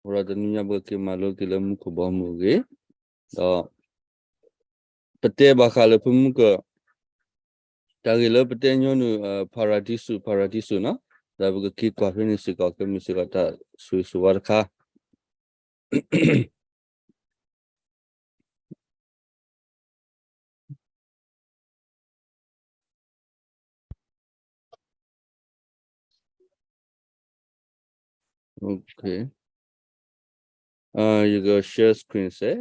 အဃိဒီးတနံၤညါပကက့ၤမၤလိက့ၤလၢမူခိၣ်ဘီမုၢ်အဂ့ၢ်, ဒီး ပတဲဘၣ်ဃးလၢဖုမူကၢၢ် တၢ်ဂ့ၢ်လၢပတဲညီနုၢ် Paradiso Paradiso နီၤ, ဒီးပကက့ၤကွၢ်ဖဲန့ၣ်စ့ၢ်ကီး ကမ့ၢ်စ့ၢ်ကီးတၢ်ဆိၣ်ဂ့ၤဆိၣ်ဝါတခါ. Okay. Uh, you go share screen, say.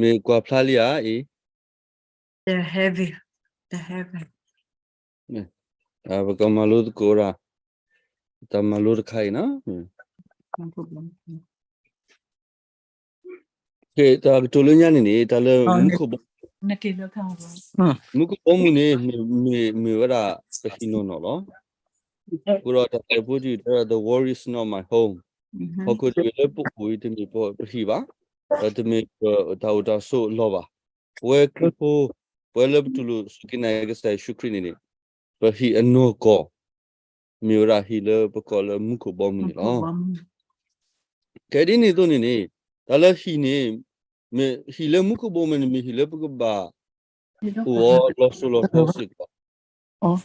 မ့ၢ်ကွၢ်ဖျါလံဧါအံၤ, ပကမၤလိသကိးဒၣ် တၢ်မၤလိတခါအံၤနီၤ. တၢ်ကတိၤလၢညါန့ၣ်န့ၣ် တၢ်လၢမူခိၣ်ဘီ, မူခိၣ်ဘီမုၢ်န့ၣ် မ့ၢ်ဝဲဒၣ်ပဟံၣ်နီၢ်နီၢ်လီၤ. အဃိဒီးတၢ်တဲဖိတံၢ်တဲ The world is not my home. ဟီၣ်ခိၣ်တဘ့ၣ်လၢပအိၣ်အံၤ တမ့ၢ်ပဟံၣ်ဘၣ်, ဒီးတမ့ၢ်ပတၢ်အိၣ်တၢ်ဆိးအလီၢ်ဘၣ်. ပဝဲခရံာ်ဖိ, ပဝဲလၢပတူၢ်လိာ်စူၢ်က့ၤနာ်က့ၤကစၢ်ယ့ၣ်ၡူးခရံာ်န့ၣ်န့ၣ် ပဟံၣ်အနီၢ်ကီၢ် မ့ၢ်ဝဲဒၣ်ဟံၣ်လၢပကိးလၢမူခိၣ်ဘီမုၢ်န့ၣ်လီၤ. ကဲဒ်န့ၣ်အသိးန့ၣ်န့ၣ် တၢ်လၢဟံၣ်န့ၣ် မ့ၢ်ဟံၣ်လၢမူခိၣ်ဘီမုၢ်န့ၣ် မ့ၢ်ဟံၣ်လၢပကဘၣ်အိၣ်အီၤလီၤစိၤလီၤထီစ့ၢ်ကီး,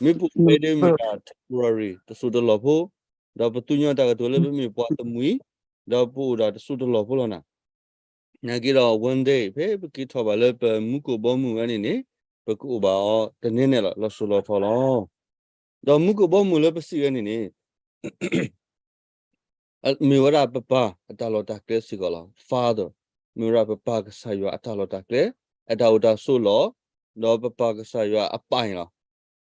မ့ၢ်ပအိၣ်ဖဲန့ၣ်မ့ၢ်ဒၣ် temporary တစိၢ်တလီၢ်ဖိ, ဒီးပသူညီတၢ်ကတိၤလၢပမ့ၢ်ပှၤတမှံၤ, ဒီးပအိၣ်ဒၣ်တစိၢ်တလီၢ်ဖိလီၤနၤ. နာ်က့ဒီး one day ဖဲပက့ၤထီၣ်ဘၣ်လၢပမူခိၣ်ဘီမုၢ်ဝဲန့ၣ်န့ၣ် ပကအိၣ်ဘၣ်အီၤတန့ၢ်န့ၣ်လီၤ, လီၤစိၤလီၤထီလီၤ. ဒီးမူခိၣ်ဘီမုၢ်လၢပစံးဝဲန့ၣ်န့ၣ် မ့ၢ်ဝဲဒၣ်ပပၢ်အတၢ်လီၢ်တၢ်ကျဲစ့ၢ်ကီးလီၤ. Father မ့ၢ်ဝဲဒၣ်ပပၢ်ကစၢ်ယွၤအတၢ်လီၢ်တၢ်ကျဲ, အတၢ်အိၣ်တၢ်ဆိးလီၢ်, ဒီးပပၢ်ကစၢ်ယွၤအပၢ်အံၤလီၤ.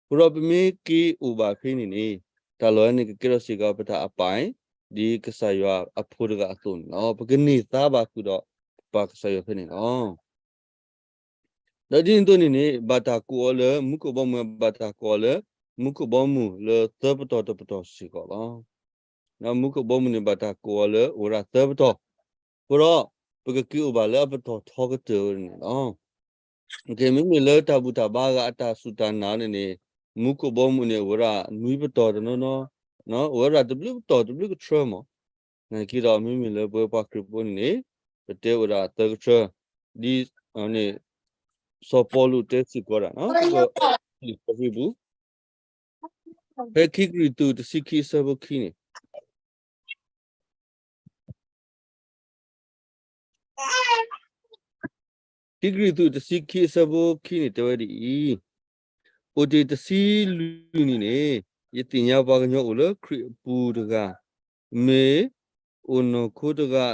အဃိဒီးပမ့ၢ်က့ၤအိၣ်ဘၣ်ဖဲန့ၣ်န့ၣ် တၢ်လီၢ်န့ၣ်ကကဲထီၣ်စ့ၢ်ကီးပတၢ်အပၢ်အံၤ, ဒ်ကစၢ်ယွၤအဖိတဂၤအသိးန့ၣ်လီၤ. ပကန့ၢ်သါဘၣ်ဃုာ်ဒီးပပၢ်ကစၢ်ယွၤဖဲန့ၣ်လီၤ. ဒီးဒ်န့ၣ်အသိးန့ၣ်န့ၣ် ဘၣ်တၢ်ကိးအီၤလၢ မူခိၣ်ဘီမုၢ် ဘၣ်တၢ်ကိးအီၤလၢ မူခိၣ်ဘီမုၢ်လၢသၢပတီၢ်တပတီၢ်စ့ၢ်ကီးလီၤ. မူခိၣ်ဘီမုၢ်န့ၣ် ဘၣ်တၢ်ကိးအီၤလၢအိၣ်ဝဲဒၣ်သၢပတီၢ်, အဃိဒီး ပကက့ၤအိၣ်ဘၣ်လၢအပတီၢ်ထီကတၢၢ်န့ၣ်လီၤ. မ့မ့ၢ်လၢတၢ်ဘူၣ်တၢ်ဘါအဂၤအတၢ်စူၢ်တၢ်နာ်န့ၣ်န့ၣ် မူခိၣ်ဘီမုၢ်န့ၣ် အိၣ်ဝဲဒၣ်နွံပတီၢ်တနီၤနီၤ, အိၣ်ဝဲဒၣ်တဘျုးပတီၢ်တဘျုးကထြၢမး. နာ်က့ဒီးမ့မ့ၢ်လၢပဝဲပှၤခရံာ်ဖိန့ၣ်န့ၣ် ပတဲအိၣ်ဒၣ်သၢကထြၢ, ဒ်န့ၣ် စီၤပီလူးတဲစ့ၢ်ကီးဒၣ် လံာ်စီဆှံပူၤ ဖဲခံကရံၣ်သူးတဆံခံအဆၢဖိခံန့ၣ် ခံကရံၣ်သူးတဆံခံအဆၢဖိခံန့ၣ် တဲဝဲဒ်အံၤ, အိၣ်တ့ၢ်တဆံလွံၢ်နံၣ်န့ၣ် ယသ့ၣ်ညါပှၤကညီအိၣ်လၢခရံာ်အပူၤတဂၤ, မ့ၢ်အိၣ်နီၢ်ခိတဂၤ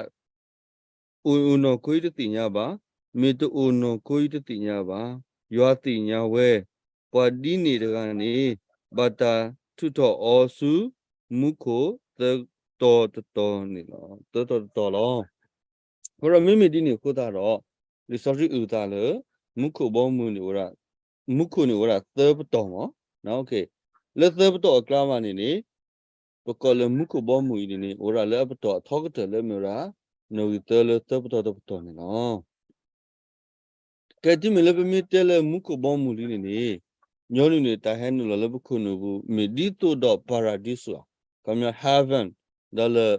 အိၣ်နီၢ်ခိအံၤတသ့ၣ်ညါဘၣ်, မ့ၢ်တအိၣ်နီၢ်ခိအံၤတသ့ၣ်ညါဘၣ်, ယွၤသ့ၣ်ညါဝဲ, ပှၤဒ်န့ၣ်တဂၤန့ၣ် ဘၣ်တၢ်ထုးထီၣ်အီၤဆူမူခိၣ်သၢတီၤတတီၤန့ၣ်လီၤ, သၢတီၤတတီၤလီၤ. အဃိဒီးမ့မ့ၢ်ဒ်န့ၣ်အဃိသတးဒီး လံာ်စီဆှံအုၣ်သးလၢ မူခိၣ်ဘီမုၢ်န့ၣ်အိၣ်ဒၣ်, မူခိၣ်န့ၣ်အိၣ်ဝဲဒၣ်သၢပတီၢ်မး, လၢသၢပတီၢ်အကျါဘၣ်န့ၣ်န့ၣ် ပကိးလၢမူခိၣ်ဘီမုၢ်အံၤန့ၣ်န့ၣ် အိၣ်ဝဲဒၣ်လၢအပတီၢ်အထီကတၢၢ်လၢမ့ၢ်ဝဲဒၣ် နီၣ်ဂံၢ်သၢလၢသၢပတီၢ်တပတီၢ်န့ၣ်လီၤ. ကဲတုၤမ့ၢ်လၢပမ့ၢ်တဲလၢမူခိၣ်ဘီမုၢ်လံန့ၣ်န့ၣ် ညီနုၢ်န့ၣ် တၢ်ဟဲနုာ်လီၤလၢပခိၣ်နူာ်ပူၤ မ့ၢ်ဒ်သိးဒီးပၤရဒံစူၤ, ခီပညီ heaven ဒီးလၢ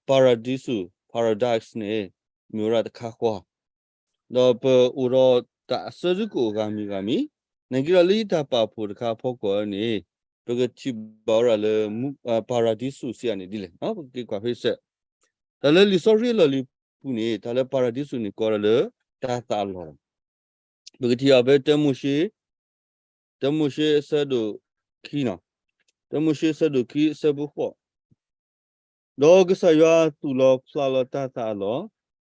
ပၤရဒံစူၤ paradise န့ၣ် မ့ၢ်ဝဲဒၣ်တခါဃီ ဒီးပအိၣ်ဒီးတၢ်အစၢတကအိၣ်ဂၤမံၤဂၤမံၤ, နာ်က့ဒီးလၢယတၢ်ပာ်ဖှိၣ်တခါအဖီခိၣ်န့ၣ် ပကထံၣ်ဘၣ်ဝဲဒၣ်လၢ ပၤရဒံစူၤစံးအါန့ၣ်ဒ်လဲၣ်, ပက့ၤကွၢ်ဖဲစဲး, တၢ်လၢလံာ်စီဆှံအလီၢ်လံၤပူၤန့ၣ် တၢ်လၢပၤရဒံစူၤန့ၣ် ကိးဒၣ်လၢတၢ်သးအလီၢ်လီၤ. ပကထံၣ်အီၤဖဲ တၢမိၤၡ့ တၢမိၤၡ့အဆၢဒိၣ်ခံနီၤ, တၢမိၤၡ့အဆၢဒိၣ်ခံအဆၢဖိဃိး ဒီးကစၢ်ယွၤသူၣ်လီၤဖျးလီၤတၢ်သးအလီၢ်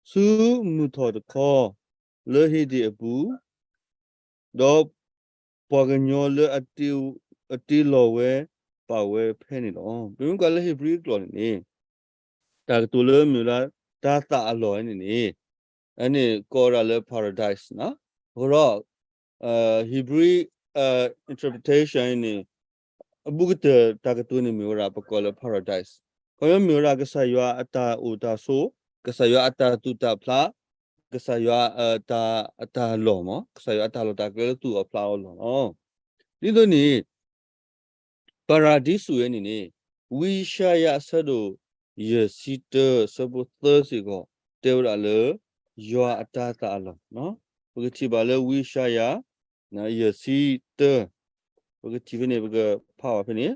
ဆူမုၢ်ထီၣ်တခီ လၢဧ့ဒ့ၣ်အပူၤ, ဒီးပှၤကညီလၢအတ့လီၤဝဲ ပာ်ဝဲဖဲန့ၣ်လီၤ. ပမ့ၢ်ကွၢ်လၢဧ့ၤဘြံၤအကျိာ်န့ၣ်န့ၣ် တၢ်ကတိၤလၢမ့ၢ်ဝဲဒၣ် တၢ်သးအလီၢ်န့ၣ်န့ၣ် အန့ၣ်ကိးဝဲဒၣ်လၢ paradise နီၤ. အဃိဒီး Hebrew interpretation အံၤန့ၣ် အဘူးကတၢၢ်တၢ်ကတိၤန့ၣ်မ့ၢ်ဝဲဒၣ်ပကိးလၢ paradise, ခီပညီမ့ၢ်ဝဲဒၣ်ကစၢ်ယွၤအတၢ်အိၣ်တၢ်ဆိး, ကစၢ်ယွၤအတၢ်သူၣ်တၢ်ဖျး, ကစၢ်ယွၤအတၢ် အတၢ်လီၢ်မး, ကစၢ်ယွၤအတၢ်လီၢ်တၢ်ကျဲလၢသူၣ်အီၣ်ဖျးအီၤလီၢ်လီၤ. ဒ်သိးန့ၣ် ပၤရဒံစူးဝဲန့ၣ်န့ၣ် ဝံယၡါယၤအဆၢဒိၣ်ယဲၢ်ဆံတၢ အဆၢဖိသၢစ့ၢ်ကီး တဲဝဲဒၣ်လၢ ယွၤအတၤသၣ်အလီၢ်, ပကထံၣ်ဘၣ်လၢဝံယၡါယၤ ယဲၢ်ဆံတၢ, ပကထံၣ်ဖဲန့ၣ် ပကဖးဘၣ်ဖဲန့ၣ်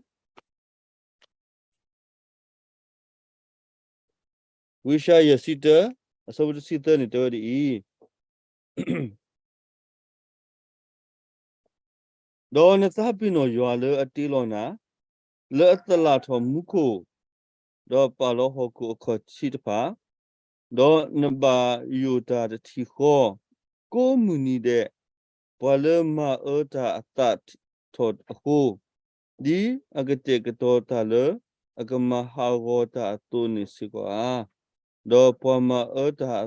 ဝံယၡါယၤယဲၢ်ဆံတၢ အဆၢဖိတဆံသၢန့ၣ် တဲဝဲဒ်အံၤ, ဒီးနသးပ့ၤနီၣ်ယွၤလၢအတ့လီၤနၤ, လၢအသလၣ်ထီၣ်မူခိၣ်, ဒီးပာ်လီၤဟီၣ်ခိၣ်အခီၣ်ထံးတဖၣ်, ဒီးနဘၣ်ယိၣ်တၢ်တထံၣ်ဃီ, ကိးမုၢ်နံၤဒဲး, ပှၤလၢမၤအၢတၢ်အသးထီၣ်အဃိ, ဒ်အကတဲာ်ကတီၤတၢ်လၢအကမၤဟးဂီၤတၢ်အသိးန့ၣ်စ့ၢ်ကီးဧါ. ဒီးပှၤမၤအၢတၢ်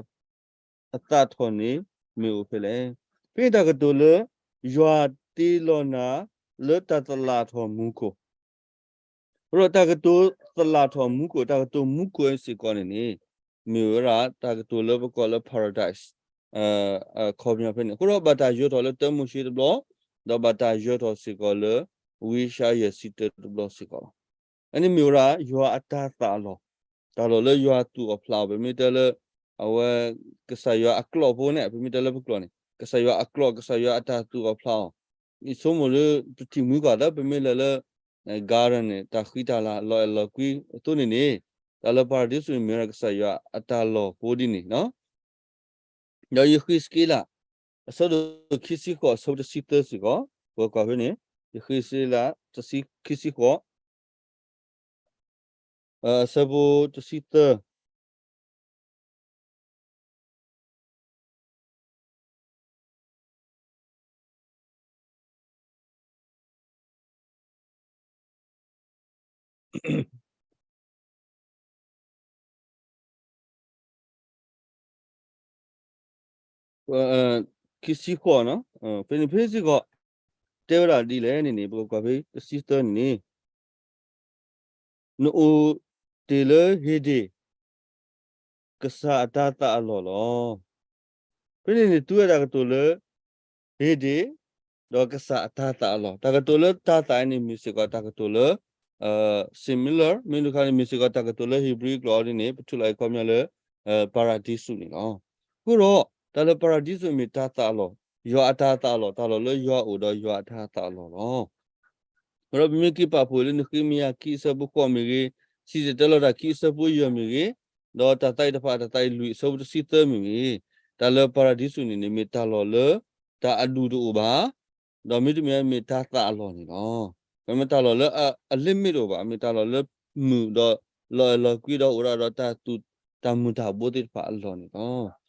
အသးထီၣ်န့ၣ် မ့ၢ်အိၣ်ဖဲလဲၣ်. ဖဲတၢ်ကတိၤလၢ ယွၤတ့လီၤနၤ လၢတၢ်သလၣ်ထီၣ်မူခိၣ်, ဒီးတၢ်ကတိၤသလၣ်ထီၣ်မူခိၣ်, တၢ်ကတိၤမူခိၣ်စ့ၢ်ကီးန့ၣ်န့ၣ် မ့ၢ်ဝဲဒၣ်တၢ်ကတိၤလၢပကိးလၢ paradise အခီပညီဖဲန့ၣ်. အဃိဒီးဘၣ်တၢ်ယၢၤထီၣ်လၢတၢမိၤၡ့တဘျီ, ဒီးဘၣ်တၢ်ယၢၤထီၣ်စ့ၢ်ကီးလၢ ဝံယၡါယၤယဲၢ်ဆံတၢတဘျီစ့ၢ်ကီးလီၤ. အန့ၣ်မ့ၢ်ဝဲဒၣ် ယွၤအတၤသၣ်အလီၢ်, တၢ်လီၢ်လၢယွၤသူၣ်အီၣ်ဖျးအီၤ, ပမ့ၢ်တဲလၢ အဝဲ ကစၢ်ယွၤအကျိာ်ဖိန့ၣ်, ပမ့ၢ်တဲလၢပကျိာ်န့ၣ် ကစၢ်ယွၤအကျိာ်, ကစၢ်ယွၤအတၢ်သူၣ်အီၣ်ဖျးအီၤ, ယဆိကမိၣ်လၢ ပထံၣ်မှံကွၢ်သး ပမ့ၢ်လဲၤလၢ garden န့ၣ် တၢ်ဃံတၢ်လၤ လီၤအဲၣ်လီၤကွံအသိးန့ၣ်န့ၣ်, တၢ်လၢပၤရဒံစူးန့ၣ် မ့ၢ်ဝဲဒၣ်ကစၢ်ယွၤအတၢ်လီၢ်ဖိဒ်န့ၣ်လီၤ. ဒီးယဃ့းစက့လး အဆၢဒိၣ်ခံဆံဃိး အဆၢဖိတဆံသၢစ့ၢ်ကီး, ပကွၢ်ဖဲန့ၣ်, ယဃ့းစက့လး ခံဆံဃိး အဆၢဖိတဆံသၢ ခံဆံဃိး, ဖဲန့ၣ်ဖဲစ့ၢ်ကီး တဲဝဲဒၣ်ဒ်လဲၣ်န့ၣ်န့ၣ်, ပကွၢ်ဖဲတဆံသၢန့ၣ်န့ၣ် နအိၣ်တ့ၢ်လၢဟ့ၣ်ဒ့ၣ် ကစၢ်အတၤသၣ်အလီၢ်လီၤ. ဖဲန့ၣ်န့ၣ် သူဝဲတၢ်ကတိၤလၢ ဟ့ၣ်ဒ့ၣ် ဒီးကစၢ်အတၤသၣ်အလီၢ်, တၢ်ကတိၤလၢတၤသၣ်န့ၣ် မ့ၢ်စ့ၢ်ကီးတၢ်ကတိၤလၢ similar, မ့ၢ်တခါန့ၣ် မ့ၢ်စ့ၢ်ကီးတၢ်ကတိၤလၢ Hebrew ကျိာ်ဒ်န့ၣ် ပထူးလီၤအံၤခီပညီလၢ ပၤရဒံစူးန့ၣ်လီၤ. အဃိဒီး တၢ်လၢပၤရဒံစူးမ့ၢ်တၤသၣ်အလီၢ်, ယွၤအတၤသၣ်အလီၢ်, တၢ်လီၢ်လၢယွၤအိၣ်ဒီးယွၤအတၤသၣ်အလီၢ်လီၤ. ဒီးပမ့ၢ်က့ၤပာ်ဖှိၣ်လၢ နဃ့မယၤခံအဆၢဖိဃိးမ့ၢ်ဂ့ၤ, စံၣ်တဲၤတဲလီၤတၢ်ခံအဆၢဖိယဲၢ်မ့ၢ်ဂ့ၤ, ဒီးတၢ်သးအံၤတဖၣ် တၢ်သးအံၤလွံၢ်အဆၢဖိတဆံသၢမ့ၢ်ဂ့ၤ, တၢ်လၢပၤရဒံစူးန့ၣ်န့ၣ် မ့ၢ်တၢ်လီၢ်လၢ တၢ်အဒူၣ်တအိၣ်ဘၣ်, ဒီးမ့တမ့ၢ်မ့ၢ်တၤသၣ်အလီၢ်န့ၣ်လီၤ. မ့ၢ်တၢ်လီၢ်လၢအ အ limit တအိၣ်ဘၣ်, မ့ၢ်တၢ်လီၢ်လၢမုာ်ဒီးလီၤအဲၣ်လီၤကွံဒီး အိၣ်ဒၣ်ဒီးတၢ်သူၣ် တၢ်မုာ်တၢ်ဘိသ့ၣ်တဖၣ်အလီၢ်န့ၣ်လီၤ.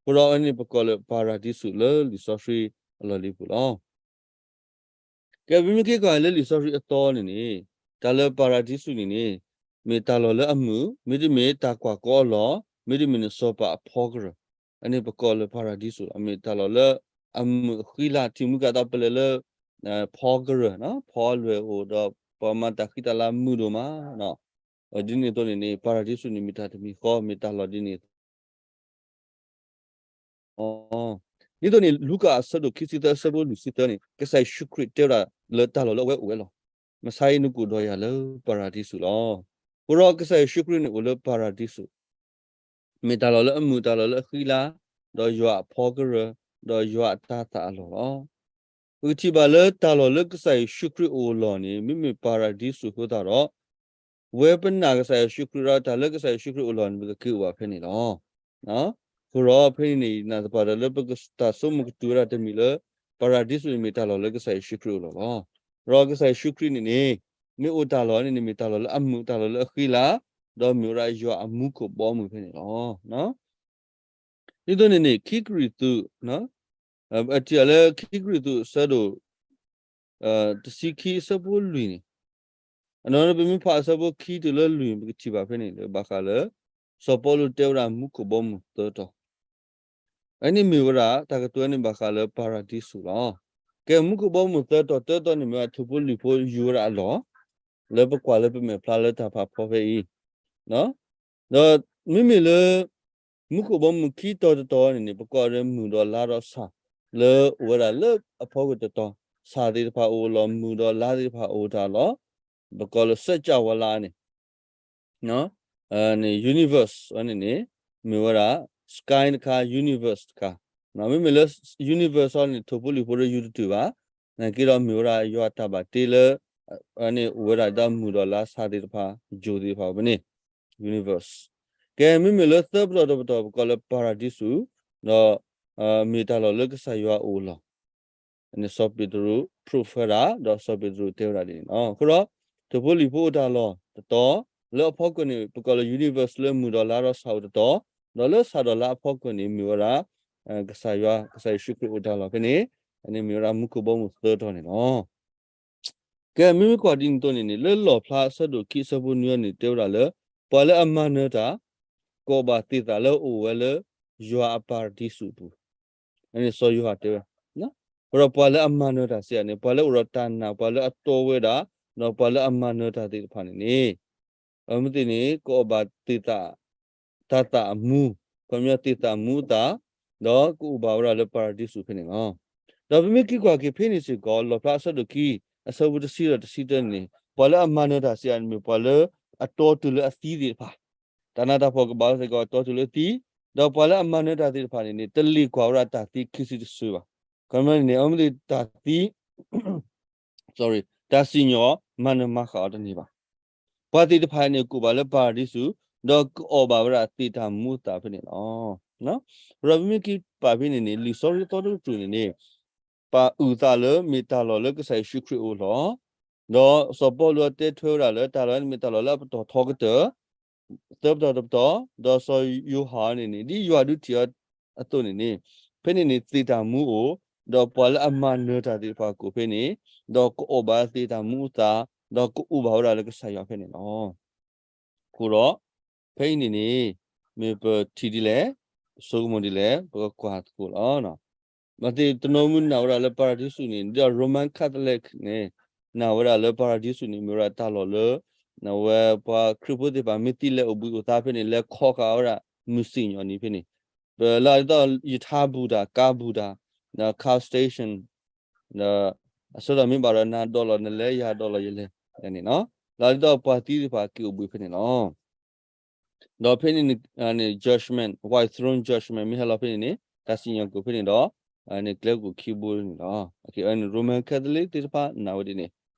အဃိဒီးအဝဲန့ၣ်ပကိးလၢပၤရဒံစူးလၢလံာ်စီဆှံအလီၢ်လံၤပူၤလီၤ. ကဲပမ့ၢ်က့ၤကွၢ်လၢလံာ်စီဆှံအသီန့ၣ်န့ၣ်, တၢ်လၢပၤရဒံစူးန့ၣ်န့ၣ် မ့ၢ်တၢ်လီၢ်လၢအမုာ်, မ့တမ့ၢ်တၢ်ကွၢ်ကီအလီၢ်, မ့တမ့ၢ်နစီၤပၤအဖီကရၢၢ်, အန့ၣ်ပကိးလၢပၤရဒံစူးလီၤ. မ့ၢ်တၢ်လီၢ်လၢအမုာ်အဃံလၤ ထံၣ်မုၢ်ကသးပလဲၤလၢ ဖီကရၢၢ်, ဖီလွဲၢ်အိၣ်ဒီး ပှၤမၤတၢ်ဃံတၢ်လၤမုာ်ဒိၣ်မး ဒ်န့ၣ်အသိးန့ၣ်န့ၣ် ပၤရဒံစူးန့ၣ် မ့ၢ်တၢ်တမံၤဃီ မ့ၢ်တၢ်လီၢ်ဒ်န့ၣ်အသိး ဒ်သိးန့ၣ် လူၤကၣ်အဆၢဒိၣ်ခံဆံသၢ အဆၢဖိလွံၢ်ဆံသၢန့ၣ် ကစၢ်ယ့ၣ်ၡူးခရံာ်တဲဝဲဒၣ်လၢတၢ်လီၢ်လၢအဝဲအိၣ်ဝဲလီၤ. မဆါအံၤနကအိၣ်ဒီးယၤလၢပၤရဒံစူးလီၤ. အဃိဒီးကစၢ်ယ့ၣ်ၡူးခရံာ်န့ၣ်အိၣ်လၢပၤရဒံစူး မ့ၢ်တၢ်လီၢ်လၢအမုာ် တၢ်လီၢ်လၢအဃံလၤ, ဒီးယွၤအဖီကရၢၢ်, ဒီးယွၤအတၤသၣ်အလီၢ်လီၤ. ပကထံၣ်ဘၣ်လၢတၢ်လီၢ်လၢကစၢ်ယ့ၣ်ၡူးခရံာ်အိၣ်အလီၢ်န့ၣ် မ့မ့ၢ်ပၤရဒံစူးအဃိသတးဒီး ဝဲပနာ်ကစၢ်ယ့ၣ်ၡူးခရံာ်ဒီး တၢ်လၢကစၢ်ယ့ၣ်ၡူးခရံာ်အိၣ်လီၢ်န့ၣ် ပကက့ၤအိၣ်ဘၣ်ဖဲန့ၣ်လီၤ. အဃိဒီးဖဲန့ၣ်န့ၣ် ယနာ်သပှၢ်ဒီးလၢပကတၢ်ဆိကမိၣ်ကတုၤဝဲဒၣ်တမံၤလၢ ပၤရဒံစူးန့ၣ်မ့ၢ်တၢ်လီၢ်လၢကစၢ်ယ့ၣ်ၡူးခရံာ်အိၣ်လီၢ်လီၤ. ဒီးကစၢ်ယ့ၣ်ၡူးခရံာ်န့ၣ်န့ၣ် မ့ၢ်အိၣ်တၢ်လီၢ်န့ၣ်န့ၣ် မ့ၢ်တၢ်လီၢ်လၢအမုာ် တၢ်လီၢ်လၢအဃံလၤ, ဒီးမ့ၢ်ဝဲဒၣ်ယွၤအမူခိၣ်ဘီမုၢ်ဖဲန့ၣ်လီၤ. ဒ်သိးန့ၣ်န့ၣ် ခံကရံၣ်သူး ပထံၣ်လၢခံကရံၣ်သူးအဆၢဒိၣ် တဆံခံအဆၢဖိလွံၢ်န့ၣ်, အနီၢ်နီၢ်ပမ့ၢ်ဖးအဆၢဖိခံတုၤလၢလွံၢ် ပကထံၣ်ဘၣ်ဖဲန့ၣ်လၢ ဘၣ်ဃးလၢ စီၤပီလူးတဲဝဲဒၣ်မူခိၣ်ဘီမုၢ်သၢတီၤ အန့ၣ်မ့ၢ်ဝဲဒၣ် တၢ်ကတိၤန့ၣ်ဘၣ်ဃးလၢပၤရဒံစူးလီၤ. ကဲမူခိၣ်ဘီမုၢ်သၢတီၤ တၢတီၤန့ၣ်မ့ၢ်ဝဲဒၣ်ထိၣ်ဖိလံၣ်ဖိယူၤဝဲဒၣ်အလီၢ်, လၢပကွၢ်လၢပမဲာ်ဖျါလၢတၢ်ဖးဖီဖဲအံၤ, ဒီးမ့မ့ၢ်လၢ မူခိၣ်ဘီမုၢ်ခံတီၤတတီၤန့ၣ်န့ၣ် ပကိးဒီးမုၢ်ဒီးလါဒီးဆၣ် လၢအိၣ်ဝဲဒၣ်လၢအဖီခိၣ်တတီၤ, ဆၣ်သ့ၣ်တဖၣ်အိၣ်လီၤ, မုၢ်ဒီးလါသ့ၣ်တဖၣ်အိၣ်တၢ်လီၤ, ပကိးလၢစၢကၠၣ်ဝါလၢန့ၣ် universe အန့ၣ်န့ၣ် မ့ၢ်ဝဲဒၣ် sky တခါ, universe တခါ, မ့မ့ၢ်လၢ universe အန့ၣ် ထိၣ်ဖိလံၣ်ဖိဒီးယူၤတတုာ်ဘၣ်, နာ်က့ဒီးမ့ၢ်ဝဲဒၣ်ယွၤတၢ်ဘၣ်တ့လၢ အန့ၣ်အိၣ်ဝဲဒၣ်ဒီးမုၢ်ဒီးလါဆၣ်သ့ၣ်တဖၣ်, ယိၤသ့ၣ်တဖၣ်ဖဲန့ၣ် universe. ကဲ မ့မ့ၢ်လၢသၢပတီၢ်တပတီၢ် ပကိးလၢပၤရဒံစူး, ဒီးမ့ၢ်တၢ်လီၢ်လၢကစၢ်ယွၤအိၣ်လီၤ. အန့ၣ်စီၤပ့းတရူး proof ဝဲဒၣ်, ဒီးစီၤပ့းတရူးတဲဝဲဒၣ်ဒ်န့ၣ်လီၤ. အဃိဒီး ထိၣ်ဖိလံၣ်ဖိအိၣ်တၢ်လီၢ်တတီၤ, လၢအဖီခိၣ်န့ၣ် ပကိးလၢ universe လၢမုၢ်ဒီးလါဒီးဆၣ်အိၣ်တတီၤ, ဒီးလၢဆၣ်ဒီးလါအဖီခိၣ်န့ၣ် မ့ၢ်ဝဲဒၣ် ကစၢ်ယွၤ, ကစၢ်ယ့ၣ်ၡူးခရံာ်အိၣ်တၢ်လီၢ်ဖဲန့ၣ်, အန့ၣ်မ့ၢ်ဝဲဒၣ်မူခိၣ်ဘီမုၢ်သၢတီၤန့ၣ်လီၤ. ကဲ မ့မ့ၢ်ကွၢ်ဒ်န့ၣ်အသိးန့ၣ်န့ၣ် လၢလီၣ်ဖျါအဆၢဒိၣ်ခံအဆၢဖိနွံအံၤန့ၣ် တဲဝဲဒၣ်လၢ ပှၤလၢအမၤနၢၤတၢ် ကအိၣ်ဘၣ်သ့ၣ်သၣ်လၢအအိၣ်ဝဲလၢ ယွၤအပၤရဒံစူးအပူၤ, အန့ၣ်စီၤယိၤဟၣ်တဲဝဲ, ဒီးပှၤလၢအမၤနၢၤတၢ်စံးယၤန့ၣ် ပှၤလၢအိၣ်ဒီးတၢ်နာ်, ပှၤလၢအတီဝဲဒၣ်, ဒီးပှၤလၢအမၤနၢၤတၢ်သ့ၣ်တဖၣ်န့ၣ်န့ၣ် အမ့ၢ်သ့ၣ်န့ၣ် ကအိၣ်ဘၣ်သ့ၣ်သၣ် တၤသၣ်အမူ, ခီပညီသ့ၣ်သၣ်မူအသၣ်, ဒီးကအိၣ်ဘၣ်ဝဲဒၣ်လၢပၤရဒံစူးဖဲန့ၣ်လီၤ. ဒီးပမ့ၢ်က့ၤကွၢ်က့ၤဖဲန့ၣ်စ့ၢ်ကီး လီၣ်ဖျါအဆၢဒိၣ်ခံ အဆၢဖိတဆံဒီးတဆံတၢန့ၣ်န့ၣ် ပှၤလၢအမၤနၢၤတၢ်စံးယၤန့ၣ်မ့ၢ်ပှၤလၢအတီတုၤလၢအသံသ့ၣ်တဖၣ်, တၢ်နးတၢ်ဖှီၣ်ကဘၣ်စ့ၢ်ကီးတီတုၤလၢအသံ, ဒီးပှၤလၢအမၤနၢၤတၢ်သ့ၣ်တဖၣ်န့ၣ်န့ၣ် တလ့ၣ်ကွၢ်ဝဲဒၣ်တၢ်သံခံစုတစုဘၣ်. ခီပညီန့ၣ်န့ၣ် အမ့ၢ်သ့ၣ်တၢ်သံ sorry တၢ်စံၣ်ညီၣ်မၤနၢၤမၤဃၣ်အီၤတန့ၢ်ဘၣ်. ပှၤသ့ၣ်တဖၣ်န့ၣ် ကအိၣ်ဘၣ်လၢပၤရဒံစူး, ဒီးကအိၣ်ဘၣ်ဝဲဒၣ်သ့ၣ်တၢ်မူအသၣ်ဖဲန့ၣ်လီၤ. ဒီးပမ့ၢ်က့ၤပာ်ဖဲန့ၣ်န့ၣ် လံာ်စီဆှံသီတကတြူၢ်န့ၣ်န့ၣ် ပာ်အုၣ်သးလၢမ့ၢ်တၢ်လီၢ်လၢကစၢ်ယ့ၣ်ၡူးခရံာ်အအိၣ်လီၤ. ဒီးစီၤပီလူးအတဲထွဲဝဲဒၣ်လၢတၢ်လီၢ်န့ၣ်မ့ၢ်တၢ်လီၢ်လၢအပတီၢ်ထီကတၢၢ် သၢပတီၢ်တပတီၢ်, ဒီးစီၤယိၤဟၣ်န့ၣ်န့ၣ် ဒ်ယွၤဒုးထံၣ်အီၤအသိးန့ၣ်န့ၣ် ဖဲန့ၣ်န့ၣ်သ့ၣ်တၢ်မူအိၣ်, ဒီးပှၤလၢအမၤနၢၤတၢ်သ့ၣ်တဖၣ်ကအိၣ်ဖဲန့ၣ်, ဒီးကအိၣ်ဘၣ်သ့ၣ်တၢ်မူအသၣ်, ဒီးကအိၣ်ဘၣ်ဝဲဒၣ်လၢကစၢ်ယွၤဖဲန့ၣ်လီၤ. အဃိဒီး ဖဲအံၤန့ၣ်န့ၣ် မ့ၢ်ပထံၣ်ဒ်လဲၣ်, ပဆိကမိၣ်ဒ်လဲၣ်, ပကကွၢ်သကိးလီၤ. မ့ၢ်သ့ၣ်တနီၤမုၢ်နာ်ဝဲဒၣ်လၢပၤရဒံစူးန့ၣ် ဒီး Roman Catholic န့ၣ် နာ်ဝဲဒၣ်လၢပၤရဒံစူးန့ၣ် မ့ၢ်ဝဲဒၣ်တၢ်လီၢ်လၢ အဝဲပှၤခရံာ်ဖိသ့ၣ်တဖၣ် မ့ၢ်သံလဲၤအိၣ်ဘှံးအိၣ်သါဖဲန့ၣ် လဲၤခီဃာ်ဝဲဒၣ်မုၢ်စံၣ်ညီၣ်န့ၣ်ဖဲန့ၣ်, ပလၢဒ်သိးယထါဘူၣ်တၢ်, ကါဘူၣ်တၢ်, ဒီး car station, ဒီးအဆၢဒီးမ့ၢ်ဘၣ်ဒီးနၤဒိးလီၤနလဲၤ ယၤဒိးလီၤယလဲၤန့ၣ်လီၤ. လၢဒ်သိးပှၤသံသ့ၣ်တဖၣ်က့ၤအိၣ်ဘှံးဖဲန့ၣ်လီၤ. ဒီးဖဲန့ၣ်န့ၣ် judgment, white throne judgment မ့ၢ်ဟဲလီၤဖဲန့ၣ်န့ၣ် တၢ်စံၣ်ညီၣ်ကအိၣ်ဖဲန့ၣ်ဒီး န့ၣ်ကျဲကအိၣ်ခံဘိန့ၣ်လီၤ. အန့ၣ် Roman Catholic သ့ၣ်တဖၣ်နာ်ဝဲဒ်န့ၣ်.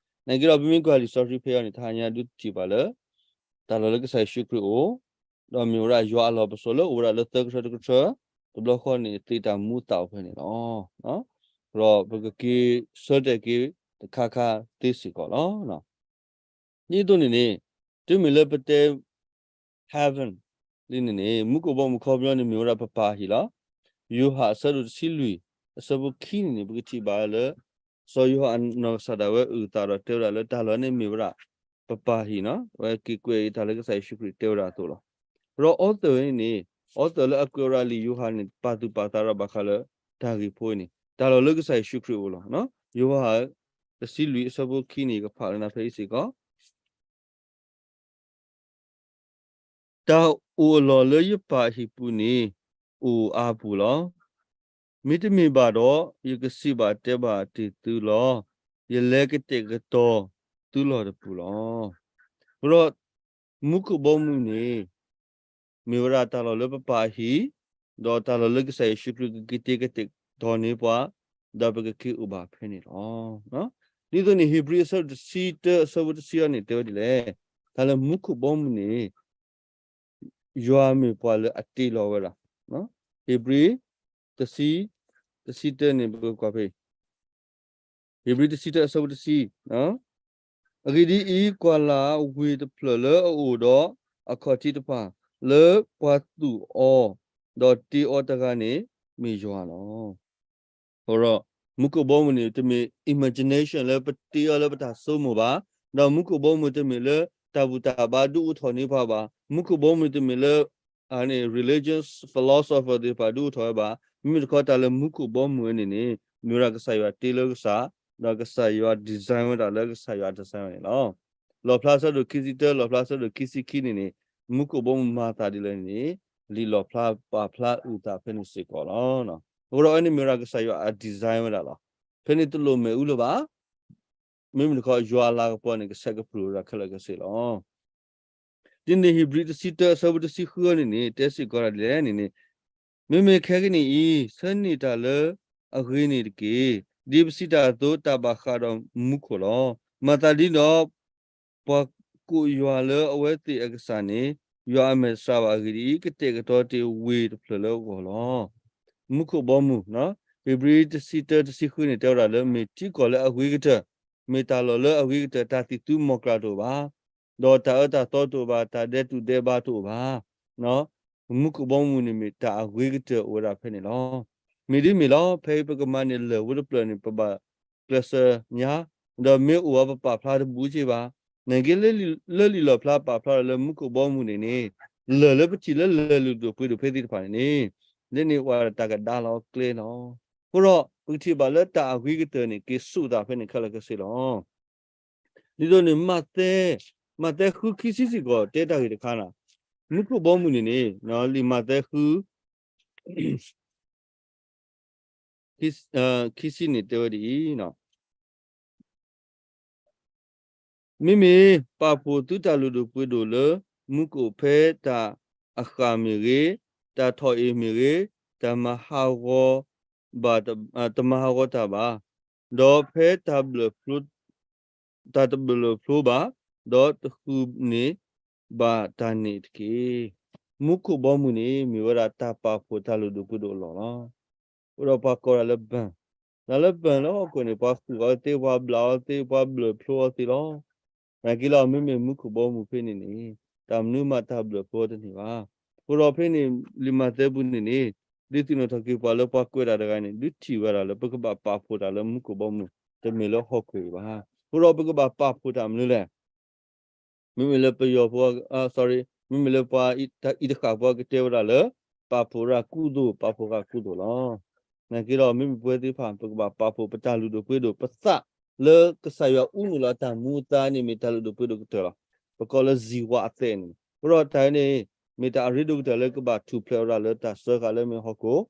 နာ်က့ဒီးပမ့ၢ်ကွၢ်လံာ်စီဆှံဖဲအံၤန့ၣ် တဟါညါဒုးထံၣ်ဘၣ်လၢ တၢ်လီၢ်လၢကစၢ်ယ့ၣ်ၡူးခရံာ်အိၣ်, ဒီးမ့ၢ်ဝဲဒၣ်ယွၤအလီၢ်ပစိာ်လၢအိၣ်ဝဲဒၣ်လၢသၢကထၢတကထၢ, တဘျီဃီန့ၣ် သ့ၣ်တၢ်မူအသၣ်အိၣ်ဖဲန့ၣ်လီၤ. ဒီးပကက့ၤဆၢတဲာ်က့ၤတခါခါသ့စ့ၢ်ကီးလီၤ. ဒ်သိးန့ၣ်န့ၣ် တုၤမ့ၢ်လၢပတဲ heaven လံန့ၣ်န့ၣ် မူခိၣ်ဘီမုၢ်ခီပညီန့ၣ် မ့ၢ်ဝဲဒၣ်ပပၢ်အဟံၣ်လီၤ. ယိၤဟၣ်အဆၢဒိၣ်တဆံလွံၢ် အဆၢဖိခံန့ၣ်န့ၣ် ပကထံၣ်ဘၣ်လၢ စီၤယိၤဟၣ်အနီၢ်ကစၢ်ဒၣ်ဝဲအုၣ်သးဒီးတဲဝဲဒၣ်လၢတၢ်လီၢ်န့ၣ်မ့ၢ်ဝဲဒၣ် ပပၢ်ဟံၣ်နီၤ, အဝဲက့ၤကွဲးအံၤတၢ်လၢကစၢ်ယ့ၣ်ၡူးခရံာ်တဲဝဲဒၣ်အသိးလီၤ. ဒီး author န့ၣ်န့ၣ် author လၢအကွဲးဝဲဒၣ်လံာ်ယိၤဟၣ်န့ၣ် ပာ်သူၣ်ပာ်သးဒီးဘၣ်ဃးလၢတၢ်ဂ့ၢ်ဖိအံၤန့ၣ် တၢ်လီၢ်လၢကစၢ်ယ့ၣ်ၡူးခရံာ်အအိၣ်လီၤ. ယိၤဟၣ် တဆံလွံၢ်အဆၢဖိခံန့ၣ် ကဖးလၢနၤဖဲအံၤစ့ၢ်ကီး တၢ်အိၣ်အလီၢ်လၢယပၢ်အဟံၣ်ပူၤန့ၣ် အိၣ်အါပူၤလီၤ. မ့တမ့ၢ်ဘၣ်ဒီး ယကစံးဘၣ်တဲဘၣ်တ့ၢ်သုလီၤ. ယလဲၤကတဲာ်ကတီၤသုလီၢ်တပူၤလီၤ. အဃိဒီး မူခိၣ်ဘီမုၢ်န့ၣ် မ့ၢ်ဝဲဒၣ်တၢ်လီၢ်လၢပပၢ်အဟံၣ်, ဒီးတၢ်လီၢ်လၢကစၢ်ယ့ၣ်ၡူးခရံာ်ကက့ၤတ့ကတဲာ်ကတီၤန့ၢ်ပှၤ, ဒီးပကက့ၤအိၣ်ဘၣ်ဖဲန့ၣ်လီၤ. ဒ်သိးန့ၣ် ဧ့ၤဘြံၤအဆၢဒိၣ်တဆံတၢ အဆၢဖိတဆံအံၤန့ၣ် တဲဝဲဒ်လဲၣ်, တၢ်လၢမူခိၣ်ဘီမုၢ်န့ၣ် ယွၤမ့ၢ်ပှၤလၢအတ့လီၤဝဲဒၣ်, ဧ့ၤဘြံၤ တဆံ, တဆံတၢန့ၣ် ပကကွၢ်ဖဲ ဧ့ၤဘြံၤတဆံတၢအဆၢဖိတဆံ, အဂ့ၢ်ဒ်အံၤ, ကွၢ်လၢ်ဝ့ၢ်တဖျၢၣ်လၢအအိၣ်ဒီးအခီၣ်ထံးတဖၣ်, လၢပှၤသူၣ်အီၤ, ဒီးတ့အီၤတဂၤန့ၣ် မ့ၢ်ယွၤလီၤ. အဃိဒီး မူခိၣ်ဘီမုၢ်န့ၣ် တမ့ၢ် imagination လၢပတ့အီၤလၢပတၢ်ဆိကမိၣ်ဘၣ်, ဒီးမူခိၣ်ဘီမုၢ်တမ့ၢ်လၢတၢ်ဘူၣ်တၢ်ဘါဒုးအိၣ်ထီၣ်န့ၢ်ပှၤဘၣ်, မူခိၣ်ဘီမုၢ်တမ့ၢ်လၢ အန့ၣ် religious philosopher သ့ၣ်တဖၣ်ဒုးအိၣ်ထီၣ်ဝဲဘၣ်, မ့မ့ၢ်တခီတၢ်လၢမူခိၣ်ဘီမုၢ်ဝဲန့ၣ်န့ၣ် မ့ၢ်ဝဲဒၣ်ကစၢ်ယွၤတ့လၢကစၢ်, ဒီးကစၢ်ယွၤ design ဝဲဒၣ်လၢကစၢ်ယွၤ design ဝဲန့ၣ်လီၤ. လီၣ်ဖျါဆၢဒိၣ်ခံဆံတၢ လီၣ်ဖျါဆၢဒိၣ်ခံဆံခံန့ၣ်န့ၣ် မူခိၣ်ဘီမုၢ်မၤသးဒ်လဲၣ်န့ၣ် လံာ်လီၣ်ဖျါပာ်ဖျါအုၣ်သးဖဲန့ၣ်စ့ၢ်ကီးလီၤ. အဃိဒီးအဝဲန့ၣ်မ့ၢ်ဝဲဒၣ်ကစၢ်ယွၤအ design ဝဲဒၣ်လီၤ. ဖဲန့ၣ်တလိၣ်မ့ၣ်အူလၢၤဘၣ်. မ့မ့ၢ်တခီ ယွၤအလၤကပီၤန့ၣ် ကဆဲးကဖျိးဝဲဒၣ်ခဲလၢာ်ခဲဆ့လီၤ. ဒ်န့ၣ် ဧ့ၤဘြံၤတဆံတၢအဆၢဖိတဆံဃုန့ၣ်န့ၣ် တဲစ့ၢ်ကီးဒ်လဲၣ်န့ၣ်န့ၣ် မ့မ့ၢ်ခဲကနံၣ်အံၤ ဆၢန့ၢ်တၢ်လၢအဂ့ၤန့ၣ်တက့ၢ်. ဒ်ပစံးတၢ်အသိး တၢ်ဘၣ်ဃးဒီးမူခိၣ်လီၤ. မၤသးဒ်ဒီး ပှၤကိးယွၤလၢအဝဲသ့ၣ်အကစၢ်န့ၣ် ယွၤအမဲာ်ဆှးဘၣ်. အဂ့ၢ်ဒ်အံၤ, ကတဲာ်ကတီၤတ့ၢ်ဝ့ၢ်တဖျၢၣ်လၢအဂီၢ်လီၤ. မူခိၣ်ဘီမုၢ်, ဧ့ၤဘြံၤတဆံတၢတဆံဃုန့ၣ် တဲဝဲဒၣ်လၢ မ့ၢ်ထံကီၢ်လၢအဂ့ၤကတၢၢ်, မ့ၢ်တၢ်လီၢ်လၢအဂ့ၤကတၢၢ်, တၢ်သံၣ်သူမီၢ်ကျၢ်တအိၣ်ဘၣ်, ဒီးတၢ်အၢတၢ်သီတအိၣ်ဘၣ်, တၢ်ဒဲးတူၢ်ဒဲးဘးတအိၣ်ဘၣ်. မူခိၣ်ဘီမုၢ်န့ၣ်မ့ၢ်တၢ်အဂ့ၤကတၢၢ်အိၣ်ဝဲဒၣ်ဖဲန့ၣ်လီၤ. မ့ၢ်ဒ်မ့ၢ်လီၤ, ဖဲအံၤပကမၤန့ၢ်လၢၢ်ဝဲတဖျၢၣ်န့ၣ် ပဘၣ်ကျဲးစၢးညါ, ဒီးမ့ၢ်အိၣ်အီၤပပာ်ဖျါတဘူးက့ဘၣ်. နာ်က့ လၢလံာ်လီၣ်ဖျါပာ်ဖျါဒီးလၢမူခိၣ်ဘီမုၢ်န့ၣ်န့ၣ် လၢၢ်လၢပထံၣ်လၢလၢၢ်လုၢ်ဒိၣ်ပှ့ၤဒိၣ်ဖဲသ့ၣ်တဖၣ်န့ၣ်န့ၣ် လၢန့ၣ်အိၣ်ဝဲဒၣ်တၢ်ကဒါလီၤကျဲလီၤ. အဃိဒီးပကထံၣ်ဘၣ်လၢတၢ်အဂ့ၤကတၢၢ်န့ၣ် က့ၤဆူၣ်သးဖဲန့ၣ်ခဲလၢာ်ခဲဆ့လီၤ. ဒ်သိးန့ၣ် မးသဲ, မးသဲဃုခံဆံစ့ၢ်ကီး တဲတၢ်ဂ့ၢ်တခါန့ၣ်, မူခိၣ်ဘီမုၢ်န့ၣ်န့ၣ် လံာ်မးသဲဃု ခံဆံန့ၣ်တဲဝဲဒ်အံၤ, မ့မ့ၢ်ပာ်ဖှိၣ်သုတၢ်လုၢ်ဒိၣ်ပှ့ၤဒိၣ်လၢမူခိၣ်ဖဲတၢ်အဃၣ်မ့ၢ်ဂ့ၤ, တၢ်ထီၣ်အ့ၣ်မ့ၢ်ဂ့ၤ, တၢ်မၤဟးဂီၤဘၣ်, တမၤဟးဂီၤတၢ်ဘၣ်, ဒီးဖဲတၢ်ဘျၢၣ်ဖျိ တၢ်တဘျၢၣ်ဖျိဘၣ်, ဒီးတဃုာ်န့ၢ်ဘၣ်တၢ်န့ၣ်တက့ၢ်. မူခိၣ်ဘီမုၢ်န့ၣ် မ့ၢ်ဝဲဒၣ်တၢ်ပာ်ဖှိၣ်တၢ်လုၢ်ဒိၣ်ပှ့ၤဒိၣ်အလီၢ်လီၤ. အဃိဒီးပှၤကိးဒၣ်လၢ burn, တၢ်လၢ burn လၢဟီၣ်ခိၣ်န့ၣ် ပှၤဃုာ်အီၤသ့, ပှၤဘျးအီၤသ့, ပှၤဘျၢၣ်ဖျိအီၤသ့လီၤ. နာ်က့လီၤ မ့မ့ၢ်မူခိၣ်ဘီမုၢ်ဖဲန့ၣ်န့ၣ် တၢ်မနုၤမးတၢ်ဘျၢၣ်ဖျိအီၤတန့ၢ်ဘၣ်. အဃိဒီးဖဲန့ၣ် လံာ်မးသဲပူၤန့ၣ်န့ၣ် ဒုးသ့ၣ်နီၣ်ထီၣ်က့ၤပှၤလၢပှၤကွဲးတၢ်တဂၤန့ၣ် ဒုးထံၣ်ဝဲဒၣ်လၢ ပကဘၣ်ပာ်ဖှိၣ်တၢ်လၢမူခိၣ်ဘီမုၢ် တမ့ၢ်လၢဟီၣ်ခိၣ်အံၤဘၣ်. အဃိဒီးပကဘၣ်ပာ်ဖှိၣ်တၢ်မနုၤလဲၣ်. မ့မ့ၢ်လၢပယီၤဖိ, sorry, မ့မ့ၢ်လၢပှၤအံၤတဃာ်ဖိကတဲဝဲဒၣ်လၢ ပာ်ဖှိၣ်ရၢ်ကူသိး, ပာ်ဖှိၣ်ရၢ်ကူသိးလီၤ. နာ်က့ဒီး မ့မ့ၢ်ပဝဲသ့ၣ်တဖၣ် ပကဘၣ်ပာ်ဖှိၣ်ပတၢ်လုၢ်ဒိၣ်ပှ့ၤဒိၣ် ပသးလၢကစၢ်ယွၤအူနုာ်လီၤအတၢ်မူအသါန့ၣ် မ့ၢ်တၢ်လုၢ်ဒိၣ်ပှ့ၤဒိၣ်ကတၢၢ်လီၤ. ပကိးလၢ ဇံဝအသဲ န့ၣ်. အဃိဒီးတၢ်အံၤန့ၣ် မ့ၢ်တၢ်အရ့ဒိၣ်ကတၢၢ်လၢကဘၣ်ထူၣ်ဖျဲးဝဲဒၣ်လၢတၢ်စၢဃာ်လၢမ့ၢ်ဟီၣ်ခိၣ်,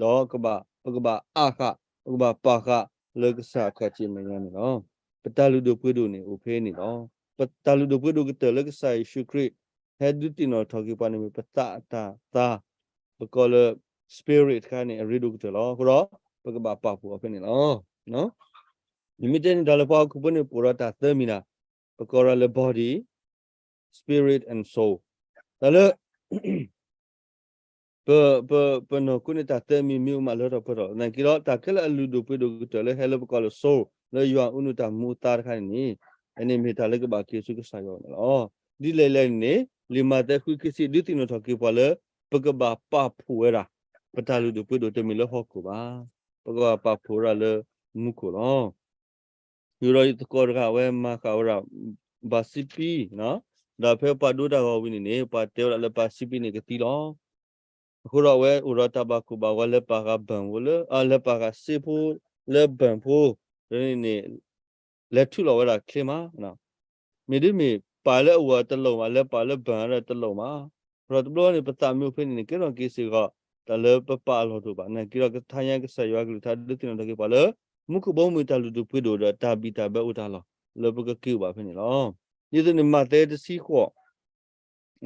ဒီးကဘၣ်, ပကဘၣ်အါဃာ်, ပကဘၣ်ပာ်ဃာ်လၢကစၢ်အခီၣ်ထံးမဲာ်ညါန့ၣ်လီၤ. ပတၢ်လုၢ်ဒိၣ်ပှ့ၤဒိၣ်န့ၣ်အိၣ်ဖဲန့ၣ်လီၤ. ပတၢ်လုၢ်ဒိၣ်ပှ့ၤဒိၣ်ကတၢၢ်လၢကစၢ်ယ့ၣ်ၡူးခရံာ် ဟဲဒုးသ့ၣ်နီၣ်ထီၣ်က့ၤပှၤန့ၣ်မ့ၢ် ပသးအတၢ်သါ, ပကိးလၢ spirit တခါန့ၣ် အရ့ဒိၣ်ကတၢၢ်လီၤ. အဃိဒီး ပကဘၣ်ပာ်ဖှိၣ်အီၤဖဲန့ၣ်လီၤ. ယမ့ၢ်တဲန့ၣ်တၢ်လၢပှၤဟီၣ်ခိၣ်ဖိန့ၣ် ပအိၣ်ဒီးတၢ်သၢမံၤနၤ, ပကိးဒၣ်လၢ body, spirit and soul. တၢ်လၢ ပ, ပ, ပနီၢ်ခိန့ၣ်တၢ်သၢမံၤမ့ၢ်အိၣ်မးလၢထီၣ်ပှဲၤထီၣ်, နာ်က့ဒီး တၢ်ခဲလၢာ်အလုၢ်ဒိၣ်ပှ့ၤဒိၣ်ကတၢၢ်လၢဟဲလၢပကိးလၢ soul လၢယွၤအူနုာ်တၢ်မူအသါတခါန့ၣ်န့ၣ်, အန့ၣ်မ့ၢ်တၢ်လၢကဘၣ်က့ၤဆူကစၢ်ယွၤန့ၣ်လီၤ. ဒ်လဲၣ်လဲၣ်န့ၣ် လံာ်မးသဲဃုခံဆံ ဒုးသ့ၣ်နီၣ်ထီၣ်က့ၤပှၤလၢ ပကဘၣ်ပာ်ဖှိၣ်ဝဲဒၣ် ပတၢ်လုၢ်ဒိၣ်ပှ့ၤဒိၣ်တမ့ၢ်လၢဟီၣ်ခိၣ်ဘၣ်, ပကဘၣ်ပာ်ဖှိၣ်ဝဲဒၣ်လၢမူခိၣ်လီၤ. ယဒီးယသကိးတဂၤဝဲမၤဃာ်ဝဲဒၣ် ဘၣ်စံပံ, ဒီးဖဲပှၤဒိတၢ်ဂီၤဝံၤန့ၣ်န့ၣ် ပှၤတဲဝဲဒၣ်လၢဘၣ်စံပံန့ၣ်ကသံလီၤ. အဃိဒီးအဝဲအိၣ်ဒီးတၢ်ဘၣ်ကိၢ်ဘၣ်ဂီၤ လဲၤပာ်ဃာ် burn ဖိလၢ, လဲၤပာ်ဃာ်စ့ဖိလၢ burn ဖိန့ၣ်န့ၣ် လဲၤထုးလီၤဝဲဒၣ်ချ့မး မ့ၢ်ဒ်မ့ၢ်ပာ်လၢအဝၤတလိၣ်မး, လဲၤပာ်လၢ burn ဒီးတလိၣ်မး. အဃိဒီးတဘျီန့ၣ် ပသးမ့ၢ်အိၣ်ဖဲန့ၣ်န့ၣ် ကဲထီၣ်က့ၤစ့ၢ်ကီး တၢ်လၢပပာ်အလီၢ်တအိၣ်ဘၣ်. နာ်က့ဒီး ကထါညါကစၢ်ယွၤကလုၢ်ကထါဒုးသ့ၣ်နီၣ်ထီၣ်က့ၤပှၤလၢ မူခိၣ်ဘီမုၢ်တၢ်လုၢ်ဒိၣ်ပှ့ၤဒိၣ်ဒီးတၢ်ဘံၣ်တၢ်ဘၢအိၣ်တၢ်လီၢ် လၢပကက့ၤအိၣ်ဘၣ်ဖဲန့ၣ်လီၤ. ဒ်သိးန့ၣ် မးသဲတဆံဃိး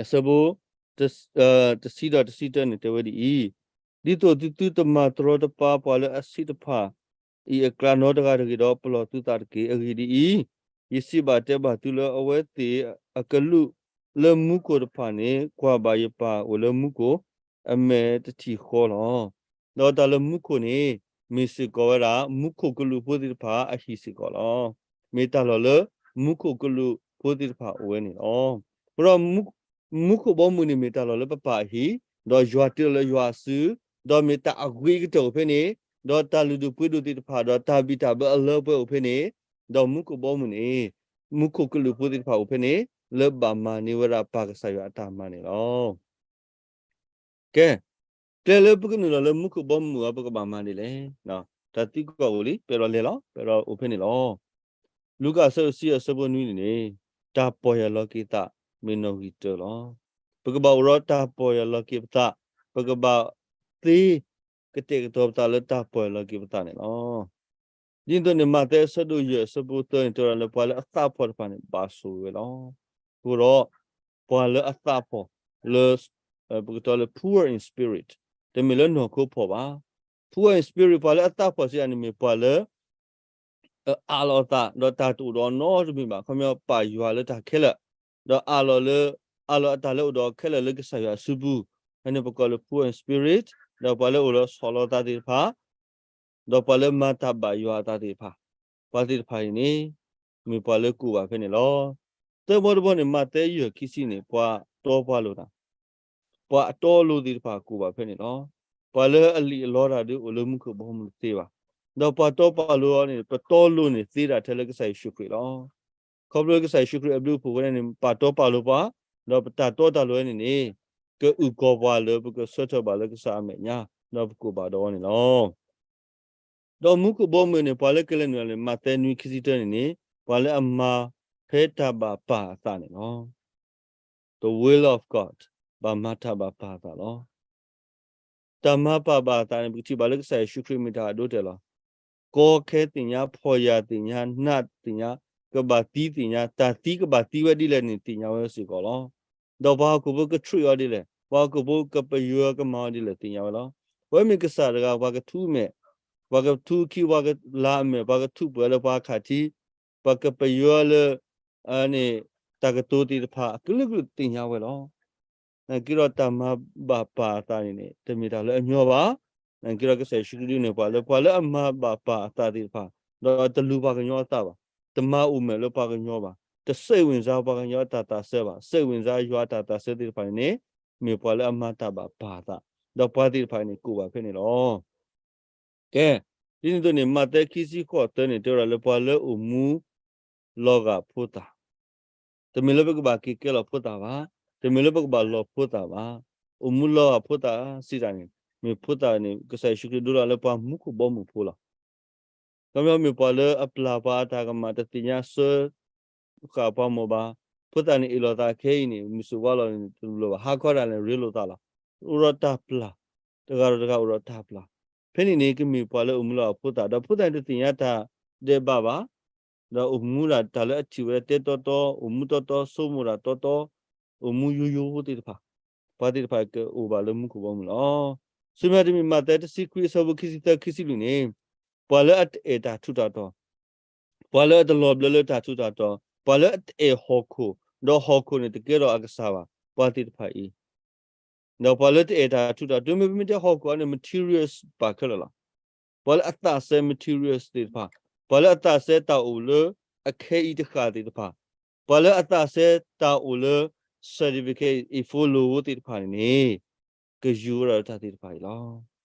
အဆၢဖိ တဆံဒီးတဆံတၢန့ၣ် တဲဝဲဒ်အံၤ, ဒ်သိးသုသုတမၤတရီတပါပှၤလၢအဆံးတဖၣ်အံၤအကျါနီတဂၤတဂ့ၤဒီး ပလီၢ်သုသးတက့ၢ်. အဂ့ၢ်ဒ်အံၤ, ယစံးဘၣ်တဲဘၣ်သုလၢအဝဲသ့ၣ်အကလူးလၢမူခိၣ်တဖၣ်န့ၣ် ကွၢ်ဘၣ်ယပၢ်အိၣ်လၢမူခိၣ်အမဲာ်တထံၣ်ဃီလီၤ. ဒီးတၢ်လၢမူခိၣ်န့ၣ် မ့ၢ်စ့ၢ်ကီးဝဲဒၣ် မူခိၣ်ကလူးဖိသ့ၣ်တဖၣ်အဟံၣ်စ့ၢ်ကီးလီၤ. မ့ၢ်တၢ်လီၢ်လၢမူခိၣ်ကလူးဖိသ့ၣ်တဖၣ်အိၣ်ဝဲန့ၣ်လီၤ. အဃိဒီး မူခိၣ်ဘီမုၢ်န့ၣ်မ့ၢ်တၢ်လီၢ်လၢပပၢ်အဟံၣ်, ဒီးယွၤတ့လီၤလၢယွၤအစု, ဒီးမ့ၢ်တၢ်အဂ့ၤကတၢၢ်အိၣ်ဖဲန့ၣ်, ဒီးတၢ်လုၢ်ဒိၣ်ပှ့ၤဒိၣ်သ့ၣ်တဖၣ် ဒီးတၢ်ဘံၣ်တၢ်ဘၢအလၢပှဲၤအိၣ်ဖဲန့ၣ်, ဒီးမူခိၣ်ဘီမုၢ်န့ၣ် မူခိၣ်ကလူးဖိသ့ၣ်တဖၣ်အိၣ်ဖဲန့ၣ် လၢဘၣ်မၤန့ၢ်ဝဲဒၣ်ပၢ်ကစၢ်ယွၤအတၢ်မၤန့ၣ်လီၤ. ကဲ, ကျဲလၢပကနုာ်လီၤလၢမူခိၣ်ဘီမုၢ်အံၤ ပကဘၣ်မၤဒ်လဲၣ်. တၢ်သံကွၢ်အိၣ်လံ, ပဲၤဒီးလဲၤလီၤ, ပဲၤဒီးအိၣ်ဖဲန့ၣ်လီၤ. လူၤကၣ်အဆၢဒိၣ်တဆံအဆၢဖိနွံန့ၣ်န့ၣ်, တၢ်ပီၢ်ယၢ်လီၤက့ၤသးမ့ၢ်နီၣ်ဂံၢ်တၢလီၤ. ပကဘၣ်အိၣ်ဒီးတၢ်ပီၢ်ယၢ်လီၤက့ၤပသး, ပကဘၣ်သ့ ကတဲာ်ကတီၤပသးလၢတၢ်ပီၢ်ယၢ်လီၤက့ၤပသးန့ၣ်လီၤ. ဒ်သိးန့ၣ် မးသဲအဆၢဒိၣ်ယဲၢ်အဆၢဖိသၢန့ၣ် တဲဝဲဒၣ်လၢပှၤလၢအသးဖှီၣ်တဖၣ်န့ၣ် ဘၣ်ဆိၣ်ဂ့ၤဝဲလီၤ. အဃိဒီး ပှၤလၢအသးဖှီၣ်လၢ ပကတဲလၢ poor in spirit တမ့ၢ်လၢနီၢ်ခိဖှီၣ်ဘၣ်. Poor in spirit ပှၤလၢအသးဖှီၣ်စံးန့ၣ်မ့ၢ်ပှၤလၢ အးလီၤအသး ဒီးတၢ်တအိၣ်ဒီးနီတမံၤဘၣ်. ခီပညီပာ်ယွၤလၢတၢ်ခဲလၢာ်, ဒီးအးလီၤလၢ အးလီၤအတၢ်လၢအိၣ်ဒီးခဲလၢာ်လၢကစၢ်ယွၤအစုပူၤ, ဖဲန့ၣ်ပကိးလၢ poor in spirit, ဒီးပှၤလၢအိၣ်ဒီးဆီၣ်လီၤသးသ့ၣ်တဖၣ်, ဒီးပှၤလၢမၤတၢ်ဘၣ်ယွၤအသးသ့ၣ်တဖၣ်, ပှၤသ့ၣ်တဖၣ်အံၤန့ၣ် မ့ၢ်ပှၤလၢကအိၣ်ဘၣ်ဖဲန့ၣ်လီၤ. သၢဘီတဘီန့ၣ် မးသဲယဲၢ်ခံဆံန့ၣ် ပှၤတီပှၤလိၤတၢ် ပှၤအတီအလိၤသ့ၣ်တဖၣ်ကအိၣ်ဘၣ်ဖဲန့ၣ်လီၤ. ပှၤလၢအလံၣ်အလီတၢ်ဒုးအိၣ်လၢမူခိၣ်ဘီမုၢ်တသ့ဘၣ်. ဒီးပှၤတီပှၤလိၤအီၤန့ၣ် ပတီလိၤန့ၣ်သ့ဒၣ်ထဲလၢကစၢ်ယ့ၣ်ၡူးခရံာ်လီၤ. ခီဖျိကစၢ်ယ့ၣ်ၡူးခရံာ်အဘျုးအဖှိၣ်ဝဲန့ၣ် ပာ်တီပာ်လိၤပှၤ, ဒီးပတၢ်တီတၢ်လိၤဝဲန့ၣ်န့ၣ် ကအုၣ်ကီၤပှၤလၢပကဆၢထၢၣ်ဘၣ်လၢကစၢ်အမဲာ်ညါ, ဒီးပကအိၣ်ဘၣ်ဒီးအီၤန့ၣ်လီၤ. ဒီးမူခိၣ်ဘီမုၢ်န့ၣ် ပှၤလၢကလဲၤနုာ်လီၤန့ၣ် မးသဲနွံခံဆံတၢန့ၣ်န့ၣ် ပှၤလၢအမၤဖဲတၢ်ဘၣ်ပၢ်အသးန့ၣ်လီၤ. The will of God ဘၣ်မၤတၢ်ဘၣ်ပၢ်အသးလီၤ. တၢ်မၤပၢ်ဘၣ်အသးန့ၣ် ပကထံၣ်ဘၣ်လၢကစၢ်ယ့ၣ်ၡူးခရံာ်မ့ၢ်တၢ်အဒိအတဲာ်လီၤ. ကီခဲသ့ၣ်ညါ, ဖှီၣ်ယာ်သ့ၣ်ညါ, နးသ့ၣ်ညါ, ကဘၣ်သံသ့ၣ်ညါ, တၢ်သံကဘၣ်သံဝဲဒ်လဲၣ်န့ၣ် သ့ၣ်ညါဝဲစ့ၢ်ကီးလီၤ. ဒီးပှၤဟီၣ်ခိၣ်ဖိက treat အီၤဒ်လဲၣ်, ပှၤဟီၣ်ခိၣ်ဖိကပယွၤကမၤအီၤဒ်လဲၣ် သ့ၣ်ညါဝဲလီၤ. အဝဲမ့ၢ်ကစၢ်တဂၤ ပှၤကထူမဲာ်, ပှၤကထူခံ, ပှၤကလၤအမဲာ်, ပှၤကထူပှဲၤလၢပှၤခးထံ, ပှၤကပယွၤလၢ န့ၣ် တၢ်ကတိၤသ့ၣ်တဖၣ် အကလုာ်ကလုာ်သ့ၣ်ညါဝဲလီၤ. နာ်က့ဒီးတၢ်မၤဘၣ်ပၢ်အသးန့ၣ်န့ၣ် တမ့ၢ်တၢ်လၢအညီဘၣ်. နာ်က့ဒီးကစၢ်ယ့ၣ်ၡူးခရံာ်ဒုးန့ၢ်ပှၤလၢ ပှၤလၢအမၤဘၣ်ပၢ်အသးသ့ၣ်တဖၣ်, ဒီးတလူၤပှၤကညီအသးဘၣ်, တမၤအိၣ်မဲာ်လၢပှၤကညီဘၣ်, တစိတ်ဝင်စားပှၤကညီအတၢ်သးစဲဘၣ်, စိတ်ဝင်စားယွၤအတၢ်သးစဲသ့ၣ်တဖၣ်န့ၣ်န့ၣ် မ့ၢ်ပှၤလၢအမၤတၢ်ဘၣ်ပၢ်အသး, ဒီးပှၤသ့ၣ်တဖၣ်န့ၣ် ကအိၣ်ဘၣ်ဖဲန့ၣ်လီၤ. ကဲ, ဒ်န့ၣ်အသိးန့ၣ် မးသဲခံဆံဃိးသၢန့ၣ် တဲဝဲဒၣ်လၢပှၤလၢအိၣ်မူလီၤဂာ်ဖိသၣ်, တမ့ၢ်လၢပကဘၣ်က့ၤကဲလီၤဖိသၣ်ဘၣ်, တမ့ၢ်လၢပကဘၣ်လီၤဖိသၣ်ဘၣ်, အိၣ်မူလီၤဂာ်ဖိသၣ်စံးတၢ်န့ၣ် မ့ၢ်ဖိသၣ်န့ၣ် ကစၢ်ယ့ၣ်ၡူးခရံာ်ဒိလီၤလၢပှၤမူခိၣ်ဘီမုၢ်ဖိလီၤ. ခီပညီမ့ၢ်ပှၤလၢအပျၢ်ပှၤအတၢ်ကမၣ် တသ့ၣ်ညါစၢ ဃာ်ပှၤမိၢ်ဘၣ်, ဖိသၣ်န့ၣ်အ့ၣ်လိာ်သးခဲအံၤန့ၣ် မုၢ်ဆ့ၣ်ဝါလီၤန့ၣ် တလိၣ်ဘၣ်, ဟါခီတၢ်န့ၣ် ရ့လိာ်သးလီၤ. အိၣ်ဒီးတၢ်ပျၢ်, တဂၤဒီးတဂၤအိၣ်ဒီးတၢ်ပျၢ်, ဖဲန့ၣ်န့ၣ် ကမ့ၢ်ပှၤလၢအိၣ်မူလီၤဂာ်ဖိသၣ်, ဒီးဖိသၣ်န့ၣ်တသ့ၣ်ညါတၢ်ဒဲးဘးဘၣ်, ဒီးအိၣ်မူဒၣ်တၢ်လၢအထံၣ်ဝဲဒၣ်တဲတီတီ, အိၣ်မူတီတီ, ဆိကမိၣ်ဒၣ်တီတီ, အိၣ်မူယိယိသ့ၣ်တဖၣ်, ပှၤသ့ၣ်တဖၣ်ကအိၣ်ဘၣ်လၢမူခိၣ်ဘီမုၢ်လီၤ. ဆူမဲာ်တမံၤ မးသဲတဆံခွံအဆၢဖိခံဆံသၢ ခံဆံလွံၢ်န့ၣ်, ပှၤလၢအတအဲၣ်တၢ်ထူးတၢ်တီၤ, ပှၤလၢအတလီၤဘျၢလၢတၢ်ထူးတၢ်တီၤ, ပှၤလၢအတအဲၣ်ဟီၣ်ခိၣ်, ဒီးဟီၣ်ခိၣ်န့ၣ်တကဲထီၣ်အကစၢ်ဘၣ်, ပှၤသ့ၣ်တဖၣ်အံၤ, ဒီးပှၤလၢတအဲၣ်တၢ်ထူးတၢ်တီၤ, မ့ၢ်ပမ့ၢ်တဲဟီၣ်ခိၣ်အံၤန့ၣ် materials ဘၣ်ခဲလၢာ်လီၤ. ပှၤလၢအသးစဲ materials သ့ၣ်တဖၣ်, ပှၤလၢအသးစဲတၢ်အိၣ်လၢအခဲအံၤတဃၣ်သ့ၣ်တဖၣ်, ပှၤလၢအသးစဲတၢ်အိၣ်လၢ certificate အံၤ follow သ့ၣ်တဖၣ်န့ၣ်န့ၣ် ကယူၤဝဲဒၣ်လၢတၢ်သ့ၣ်တဖၣ်အံၤလီၤ.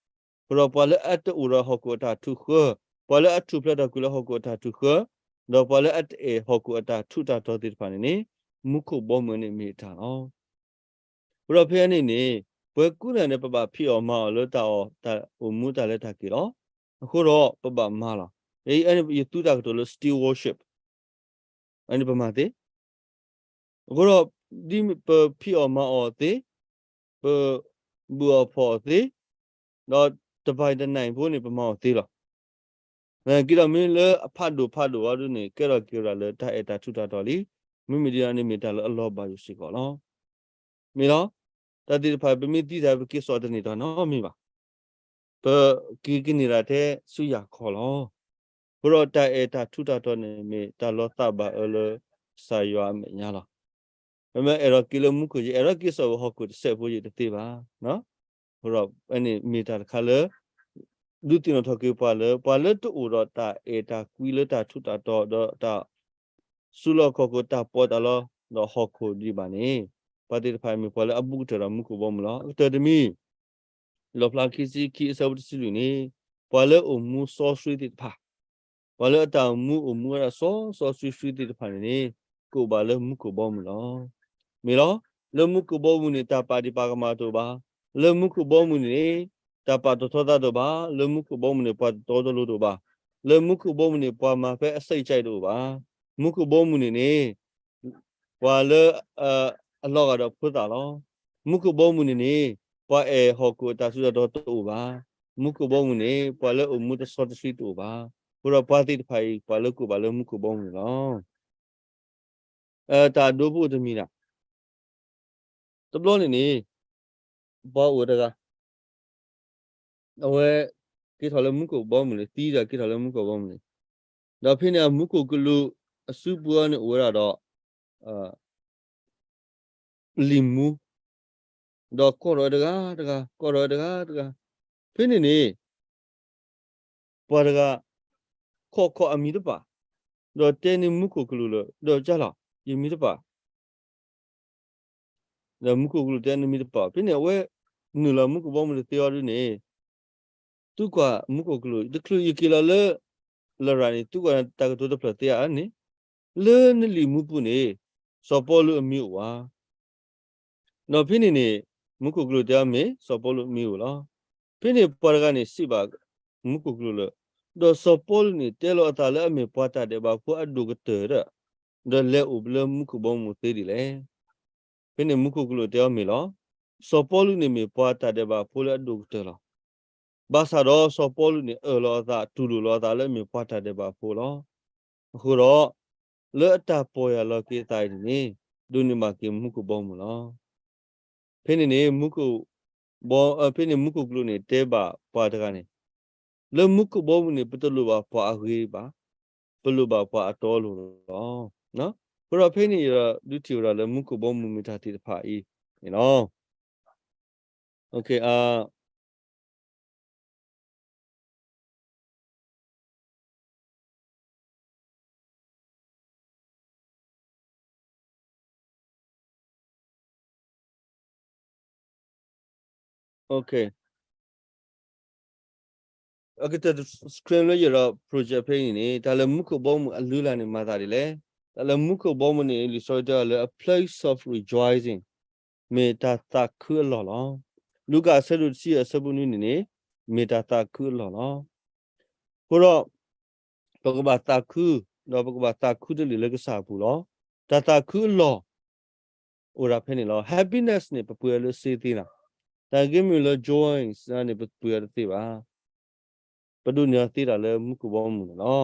အဃိဒီးပှၤလၢအတအိၣ်ဒီးဟီၣ်ခိၣ်အတၢ်ထူၣ်ဃၢ, ပှၤလၢအထူၣ်ဖျဲးထီၣ်ကွံာ်လၢဟီၣ်ခိၣ်အတၢ်ထူၣ်ဃၢ, ဒီးပှၤလၢအတအဲၣ်ဟီၣ်ခိၣ်အတၢ်ထူးတၢ်တီၤသ့ၣ်တဖၣ်န့ၣ်န့ၣ် မူခိၣ်ဘီမုၢ်န့ၣ်မ့ၢ်အတၢ်လီၤ. အဃိဒီးဖဲန့ၣ်န့ၣ် ပှၤကူၣ်န့ၣ်န့ၣ် ပဘၣ်ဖံးအီၣ်မၤအီၣ်လၢတၢ်အီၣ်တၢ်အိၣ်မူတၢ်လဲၤတၢ်က့ၤလီၤ. အဃိဒီးပဘၣ်မၤလီၤ. ယသူတၢ်ကတိၤလၢ stewardship အန့ၣ်ပမၤသ့. အဃိဒီး ဒ်ပဖံးအီၣ်မၤအီၣ်သ့, ပဘုၣ်အီၣ်ဖီၣ်အီၣ်သ့, ဒီးတဘၣ်တနံၤဖိန့ၣ် ပမၤအီၣ်သ့လီၤ. နာ်က့ဒီးမ့ၢ်လၢအဖးဒိၣ်ဖးဒိၣ်အီၤဒ်န့ၣ် ကဲထီၣ်က့ၤဝဲဒၣ်လၢတၢ်အဲၣ်တၢ်ထူးတၢ်တီၤလံ. မ့မ့ၢ်ဒ်န့ၣ်မ့ၢ်တၢ်လၢအလီၤဘၣ်ယိၣ်စ့ၢ်ကီးလီၤ. မ့ၢ်လီၤ. တၢ်သ့ၣ်တဖၣ် ပမ့ၢ်သံတၢ် ပက့ၤစိာ်တန့ၢ်တၢ်နီတမံၤဘၣ်. ပက့ၤကန့ၢ်တၢ်ထဲဆူယၢ်ခီလီၤ. အဃိဒီးတၢ်အဲၣ်တၢ်ထူးတၢ်တီၤန့ၣ် မ့ၢ်တၢ်လီၤသးဘၣ်အၢလၢကစၢ်ယွၤအမဲာ်ညါလီၤ. ပမ့ၢ်အဲၣ်ဒိးက့ၤလၢမူခိၣ်, ယအဲၣ်ဒိးက့ၤစိာ်ဟီၣ်ခိၣ်တစဲးဖိ ယတသ့ဘၣ်. အဃိဒီး အန့ၣ်မ့ၢ်တၢ်တခါလၢ ဒုးသ့ၣ်နီၣ်ထီၣ်က့ၤပှၤလၢ ပှၤလၢတအိၣ်ဒီးတၢ်အဲၣ်တၢ်ကွံလၢတၢ်ထူးတၢ်တီၤ ဒီးတၢ် စူးလီၢ်ခီၣ်ခိၣ်တၢ်ပီးတၢ်လီ ဒီးဟီၣ်ခိၣ်ဒံးဘၣ်န့ၣ်, ပှၤသ့ၣ်တဖၣ်မ့ၢ်ပှၤလၢအဘူးကတၢၢ်ဒီးမူခိၣ်ဘီမုၢ်လီၤ. အကတၢၢ်တမံၤ လီၣ်ဖျါခံဆံခံအဆၢဖိတဆံလွံၢ်န့ၣ်, ပှၤလၢအိၣ်မူစီဆှံသ့ၣ်တဖၣ်, ပှၤလၢအတၢ်အိၣ်မူအိၣ်မူဝဲဒၣ်စီစီဆှံဆှံသ့ၣ်တဖၣ်န့ၣ်န့ၣ်, ကအိၣ်ဘၣ်လၢမူခိၣ်ဘီမုၢ်လီၤ. မ့ၢ်လီၤ. လၢမူခိၣ်ဘီမုၢ်န့ၣ် တၢ်ပာ်ဒံးပာ်ကမၣ်တအိၣ်ဘၣ်. လၢမူခိၣ်ဘီမုၢ်န့ၣ်န့ၣ်, တၢ်ပာ်တီၤထီသးတအိၣ်ဘၣ်. လၢမူခိၣ်ဘီမုၢ်န့ၣ် ပှၤတတီတလိၤတအိၣ်ဘၣ်. လၢမူခိၣ်ဘီမုၢ်န့ၣ် ပှၤမၤဖဲအစိတ်ကြိုက်တအိၣ်ဘၣ်. မူခိၣ်ဘီမုၢ်န့ၣ်န့ၣ် ပှၤလၢ အလီၤဂာ်ဒီးဖိသၣ်လီၤ. မူခိၣ်ဘီမုၢ်န့ၣ်န့ၣ် ပှၤအဲၣ်ဟီၣ်ခိၣ်အတၢ်ဆူးတၢ်တီတအိၣ်ဘၣ်. မူခိၣ်ဘီမုၢ်န့ၣ် ပှၤလၢအိၣ်မူတဆီတဆှံတအိၣ်ဘၣ်. အဃိဒီးပှၤသ့ၣ်တဖၣ်အံၤ ပှၤလၢကိးဘၣ်လၢမူခိၣ်ဘီမုၢ်န့ၣ်လီၤ. တၢ်ဒိဖိတမံၤဒၣ် တဘျီန့ၣ်န့ၣ် ပှၤအိၣ်တဂၤ အဝဲ က့ၤထီၣ်လၢမူခိၣ်ဘီမုၢ်န့ၣ် သံဒီးက့ၤထီၣ်လၢမူခိၣ်ဘီမုၢ်န့ၣ်, ဒီးဖဲန့ၣ်အမူခိၣ်ကလူးအစုပူၤအံၤန့ၣ်အိၣ်ဝဲဒၣ်ဒီး လံာ်မူ, ဒီးကိးထီၣ်ဝဲတဂၤတဂၤ ကိးထီၣ်ဝဲတဂၤတဂၤ, ဖဲန့ၣ်န့ၣ် ပှၤတဂၤ ခိးခိးအမံၤတပာ်, ဒီးတဲန့ၢ်မူခိၣ်ကလူးလၢ ဒီးကၢ်လီၤ ယမံၤတပာ်, ဒီးမူခိၣ်ကလူးတဲန့ၢ်မံၤတပာ်, ဖဲန့ၣ်အဝဲ နုာ်လီၤမူခိၣ်ဘီမုၢ်တသ့အီၤဒ်န့ၣ် သုကွၢ်မူခိၣ်ကလူး တချုးယက့ၤလီၤလၢ လရာ်န့ၣ် သုကွၢ်တၢ်ကတိၤတဖျၢၣ်သ့ဧါန့ၣ်, လၢနလံာ်မူပူၤန့ၣ် စီၤပီလူးအမံၤအိၣ်ဧါ. ဒီးဖဲန့ၣ်န့ၣ် မူခိၣ်ကလူးတဲအီၤမ့ၢ် စီၤပီလူးအမံၤအိၣ်လီၤ. ဖဲန့ၣ်ပှၤတဂၤန့ၣ်စံးဘၣ်မူခိၣ်ကလူးလၢ ဒီးစီၤပီလူးန့ၣ် တဲလီၤအသးလၢအမ့ၢ်ပှၤတၢ်ဒဲးဘးဖိအဒိၣ်ကတၢၢ်ဒီး ဒီးလဲၤအိၣ်လၢမူခိၣ်ဘီမုၢ်သ့ဒ်လဲၣ်. ဖဲန့ၣ်မူခိၣ်ကလူးတဲအီၤမ့ၢ်လီၤ. စီၤပီလူးန့ၣ်မ့ၢ်ပှၤတၢ်ဒဲးဘးဖိလၢအဒိၣ်ကတၢၢ်လီၤ. ဘၣ်ဆၣ်ဒီးစီၤပီလူးန့ၣ် အၢၣ်လီၤအသး တူၢ်လိာ်လီၤအသးလၢအမ့ၢ်ပှၤတၢ်ဒဲးဘးဖိလီၤ. အဃိဒီး လၢအတၢ်ပီၢ်ယၢ်လီၤက့ၤအသးအံၤန့ၣ်န့ၣ် ဒိးန့ၢ်ဘၣ်က့ၤမူခိၣ်ဘီမုၢ်လီၤ. ဖဲန့ၣ်န့ၣ် မူခိၣ်ဘီ ဖဲန့ၣ်မူခိၣ်ကလူးန့ၣ်တဲဘၣ်ပှၤတဂၤန့ၣ် လၢမူခိၣ်ဘီမုၢ်န့ၣ် ပတလိၣ်ဘၣ်ပှၤအဂ့ၤဘၣ်, ပလိၣ်ဘၣ်ပှၤအတီအလိၤလီၤ. အဃိဒီးဖဲန့ၣ်ယဒုးထံၣ်ဝဲဒၣ်လၢမူခိၣ်ဘီမုၢ်မ့ၢ်တၢ်သ့ၣ်တဖၣ်အံၤန့ၣ်လီၤ. အကတၢၢ် screen လၢယဲၢ်ဒီး project ဖဲအံၤန့ၣ် တၢ်လၢမူခိၣ်ဘီမုၢ်အလုၢ်အလၢ်န့ၣ် မၤသးဒ်လဲၣ်. တၢ်လၢမူခိၣ်ဘီမုၢ်န့ၣ် လံာ်စီဆှံတဲအီၤလၢ a place of rejoicing မ့ၢ်တၢ်သးခုအလီၢ်လီၤ. လူၤကၣ်အဆၢဒိၣ်တဆံယဲၢ်အဆၢဖိနွံန့ၣ်န့ၣ် မ့ၢ်တၢ်သးခုအလီၢ်လီၤ. အဃိဒီး ပကဘၣ်သးခု, ဒီးပကဘၣ်သးခုတလၢာ်လၢကစၢ်အပူၤလီၤ. တၢ်သးခုအလီၢ် အိၣ်ဒၣ်ဖဲန့ၣ်လီၤ. Happiness န့ၣ် ပပှ့ၤအီၤလၢစ့သ့နီၤ. တၢ်ဂ့ၢ်မ့ၢ်လၢ joy န့ၣ် ပပှ့ၤအီၤတသ့ဘၣ်. ပဒိးန့ၢ်အီၤသ့ဒၣ်လၢမူခိၣ်ဘီမုၢ်န့ၣ်လီၤ.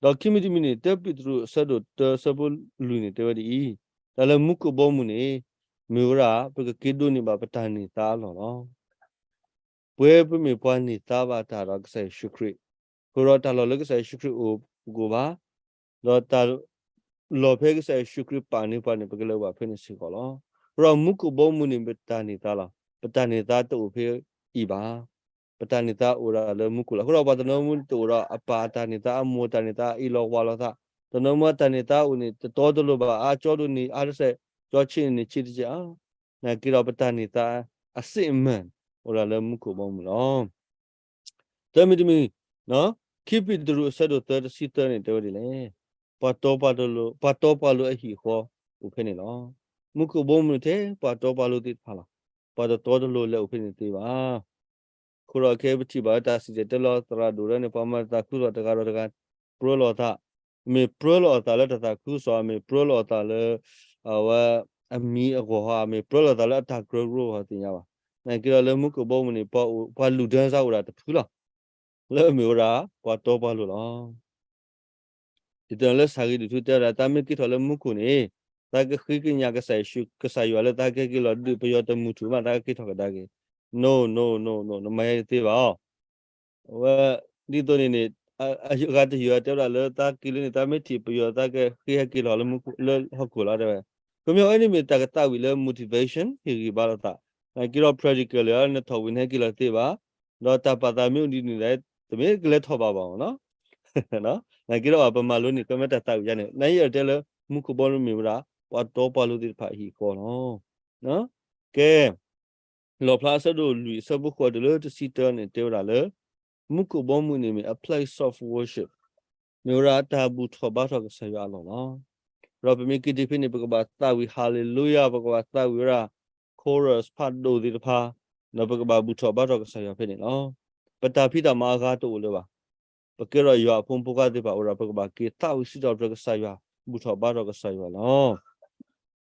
ဒီးခံမံၤတမံၤန့ၣ် တၢပ့းတရူးအဆၢဒိၣ်တၢအဆၢဖိလွံၢ်န့ၣ် တဲဝဲဒ်အံၤ, တၢ်လၢမူခိၣ်ဘီမုၢ်န့ၣ် မ့ၢ်ဝဲဒၣ် ပကက့ၤဒိးန့ၢ်ဘၣ်ပတၢ်န့ၢ်သါအလီၢ်လီၤ. ပဝဲပမ့ၢ်ပှၤန့ၢ်သါဘၣ်တၢ်ဒီးကစၢ်ယ့ၣ်ၡူးခရံာ်, အဃိဒီးတၢ်လီၢ်လၢကစၢ်ယ့ၣ်ၡူးခရံာ်အိၣ်ပကိးဘၣ်, ဒီးတၢ်လီၢ်ဖဲကစၢ်ယ့ၣ်ၡူးခရံာ်ပာ်န့ၢ်ပှၤန့ၣ် ပကလဲၤအိၣ်ဘၣ်ဖဲန့ၣ်စ့ၢ်ကီးလီၤ. အဃိဒီးမူခိၣ်ဘီမုၢ်န့ၣ် ပတၢ်န့ၢ်သါလီၤ. ပတၢ်န့ၢ်သါတအိၣ်ဖဲအံၤဘၣ်. ပတၢ်န့ၢ်သါအိၣ်ဒၣ်လၢမူခိၣ်လီၤ. အဃိဒီးပှၤတနီၤမ့ၢ်တအိၣ်ဒီး အပၢ်အတၢ်န့ၢ်သါ အမိၢ်တၢ်န့ၢ်သါ အအ့ၣ်လိာ်ကွၢ်လိာ်သး, တနီၤမ့ၢ်အတၢ်န့ၢ်သါအိၣ်န့ၣ် တတီတလိၤဘၣ်, အကၠီဒိၣ်န့ၢ်အါတစဲး, ကၠီဆံးန့ၢ်ဆံးတစဲးဧါ. နာ်က့ဒီးပတၢ်န့ၢ်သါ အစ့ၣ်အမၢၢ် အိၣ်ဒၣ်လၢမူခိၣ်ဘီမုၢ်လီၤ. တၢ်မံၤတမံၤ, ခံပ့းတရူးအဆၢဒိၣ်သၢတဆံသၢန့ၣ် တဲဝဲဒ်လဲၣ်. ပှၤတီပှၤလိၤ, ပှၤတီပှၤလိၤအဟံၣ်အဃီအိၣ်ဖဲန့ၣ်လီၤ. မူခိၣ်ဘီမုၢ်ထဲ ပှၤတီပှၤလိၤသ့ၣ်တဖၣ်လီၤ. ပှၤတတီတလိၤလဲၤအိၣ်ဖဲန့ၣ်တသ့ဘၣ်. အဃိဒီးခဲအံၤပထံၣ်ဘၣ်လၢတၢ်စံၣ်တဲၤတဲလီၤသရၣ်ဒိၣ်ဒၣ်န့ၣ် ပှၤမၤတၢ်သးခုလီၤတဂၤဒီးတဂၤ ပြၢလီၤအသး, မ့ၢ်ပြၢလီၤအသးလၢတၢ်သးခုကစီၣ်ဧါ, မ့ၢ်ပြၢလီၤအသးလၢ အဝဲ အမံၤအဂီၢ်ဧါ, မ့ၢ်ပြၢလီၤအသးလၢအတၢ်ကရၢကရိဧါ သ့ၣ်ညါဘၣ်. နာ်က့ဒီးလၢမူခိၣ်ဘီမုၢ်န့ၣ် ပှၤလူၤဒၢစါအိၣ်ဒၣ်တဖုလီၤ. လၢအမ့ၢ်ဝဲဒၣ် ပှၤတီပှၤလိၤလီၤ. ဒ်သိးလၢစၢ်ဂ့ၤဒုးထူတဲဝဲဒၣ် တၢ်မ့ၢ်က့ၤထီၣ်လၢမူခိၣ်န့ၣ် သးကဃ့ကညးကစၢ်ယွၤလၢသးကဟဲက့ၤလီၤဒုးပယီၤတမုာ်ထူၣ်မး သးကက့ၤထီၣ်ကဒါက့ၤ. No, no, no, no, နမၤယါတသ့ဘၣ်အီၤ. အဝဲ ဒ်သိးန့ၣ်န့ၣ် အဂၤတယုၢ်တဲဝဲဒၣ်လၢသးက့ၤလၢန့ၣ် သးမ့ၢ်ထံၣ်ပယီၤသးကဟဲက့ၤလီၤလၢမူခိၣ်လၢဟီၣ်ခိၣ်လီၤတဲဝဲ. ခီပညီအဝဲန့ၣ်မ့ၢ်တၢ်ကသးဝံၣ်လၢ motivation ဟ့ၣ်ဂံၢ်ဘါလိာ်သး. နာ်က့ဒီး practical လၢနထီၣ်ဝံၤနဟဲက့ၤလီၤတသ့ဘၣ်. ဒီးတၢ်ပာ်သးမ့ၢ်အိၣ်ဒ်န့ၣ်ဒီး တမ့ၢ်ကလဲၤထီၣ်ဘၣ်ဘၣ်မးနီၤ. နာ်က့ဒီးပမၤလိန့ၣ် ကမ့ၢ်တၢ်သးဝံၣ်ယါန့ၣ် နယဲၢ်တဲလၢ မူခိၣ်ဘီမုၢ်မ့ၢ်ဝဲဒၣ် ပှၤတီပှၤလိၤသ့ၣ်တဖၣ်အဟံၣ်အဃီလီၤ. ကဲ လီၣ်ဖျါအဆၢဒိၣ်လွံၢ်အဆၢဖိဃိးတုၤလၢတဆံတၢန့ၣ် တဲဝဲဒၣ်လၢ မူခိၣ်ဘီမုၢ်န့ၣ်မ့ၢ် a place of worship မ့ၢ်ဝဲဒၣ်တၢ်ဘူၣ်ထီၣ်ဘါထီၣ်ကစၢ်ယွၤအလီၢ်လီၤ. ဒီးပမ့ၢ်က့ၤတုၤဖဲန့ၣ် ပကဘၣ်သးဝံၣ် Hallelujah ပကဘၣ်သးဝံၣ်ဝဲဒၣ် chorus ဖးဒိၣ်သ့ၣ်တဖၣ်, ဒီးပကဘၣ်ဘူၣ်ထီၣ်ဘါထီၣ်ကစၢ်ယွၤဖဲန့ၣ်လီၤ. ပတၢ်ဖံးတၢ်မၤအဂၤတအိၣ်လၢၤဘၣ်. ပကဲထီၣ်ယွၤအဖိမုၣ်ဖိခွါသ့ၣ်တဖၣ်အိၣ်ဒီး ပကဘၣ်က့ၤသးဝံၣ်စံးထီၣ်ပတြၢၤကစၢ်ယွၤ ဘူၣ်ထီၣ်ဘါထီၣ်ကစၢ်ယွၤလီၤ.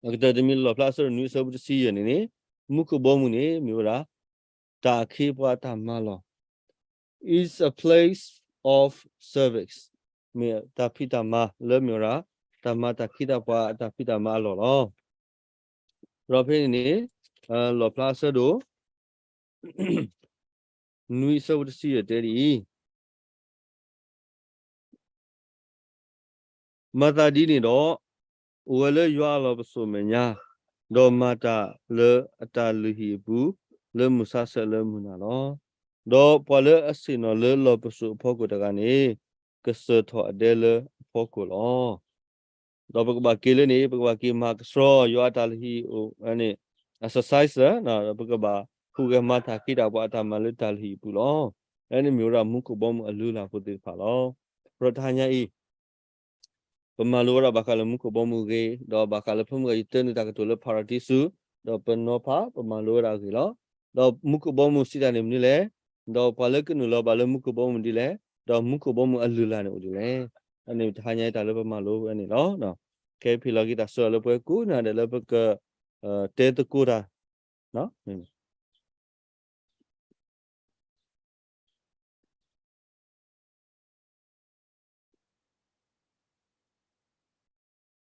အကတၢၢ်တမံၤ လီၣ်ဖျါအဆၢဒိၣ်နွံအဆၢဖိတဆံယဲၢ်န့ၣ်န့ၣ်, မူခိၣ်ဘီမုၢ်န့ၣ် မ့ၢ်ဝဲဒၣ် တၢ်အခ့အပှၤအတၢ်မၤလီၢ်, is a place of service, မ့ၢ်တၢ်ဖံးတၢ်မၤလၢမ့ၢ်ဝဲဒၣ် တၢ်မၤတၢ်ခ့တၢ်ပှၤအတၢ်ဖံးတၢ်မၤအလီၢ်လီၤ. ဒီးဖဲန့ၣ်န့ၣ် လီၣ်ဖျါအဆၢဒိၣ် နွံအဆၢဖိတဆံယဲၢ်တဲဒ်အံၤ, မၤသးဒ်န့ၣ်ဒီး, အိၣ်ဝဲလၢယွၤအလီၢ်ပစိာ်အမဲာ်ညါ, ဒီးမၤတၢ်လၢအတၢ်လုၢ်ဟံၣ်အပူၤ, လၢမုၢ်ဆါဆဲးလၢမုၢ်နၤလီၤ. ဒီးပှၤလၢအဆ့ၣ်နီၤလၢလီၢ်ပစိာ်အဖီခိၣ်တဂၤန့ၣ်, ကစၢၢ်ထီၣ်အဒဲလၢအဖီခိၣ်လီၤ. ဒီးပကဘၣ်က့ၤလၢန့ၣ် ပကဘၣ်က့ၤမၤကဆှီယွၤအတၢ်လုၢ်ဟံၣ်အ exercise, ပကဘၣ်ဟူးဂဲၤမၤတၢ်ခ့တၢ်ပှၤအတၢ်မၤလၢတၢ်လုၢ်ဟံၣ်အပူၤလီၤ. အဝဲန့ၣ်မ့ၢ်ဝဲဒၣ်မူခိၣ်ဘီမုၢ်အလုၢ်အလၢ်ဖိသ့ၣ်တဖၣ်လီၤ. ဒီးတဟါညါအံၤ ပမၤလိဝဲဒၣ်ဘၣ်ဃးလၢမူခိၣ်ဘီမုၢ်အဂ့ၢ်, ဒီးဘၣ်ဃးလၢဖဲမုၢ်ဂီၤယတဲနုာ်တၢ်ကတိၤလၢဖးရၤတံဆူ, ဒီးပနီၤဖးပမၤလိဝဲဒၣ်အဂ့ၢ်လီၤ. ဒီးမူခိၣ်ဘီမုၢ်စံးတၢ်န့ၣ်မနုၤလဲၣ်, ဒီးပှၤလၢကနုာ်လီၤဘၣ်လၢမူခိၣ်ဘီမုၢ်ဒ်လဲၣ်, ဒီးမူခိၣ်ဘီမုၢ်အလုၢ်အလၢ်န့ၣ်အိၣ်ဒ်လဲၣ်. အန့ၣ်တဟါညါအံၤတၢ်လၢပမၤလိဝဲန့ၣ်လီၤ. ကဲဖံးလီၤက့ၤတၢ်ဆၢလၢပှဲၤကိးနၤဒဲးလၢပက တဲသကိးတၢ်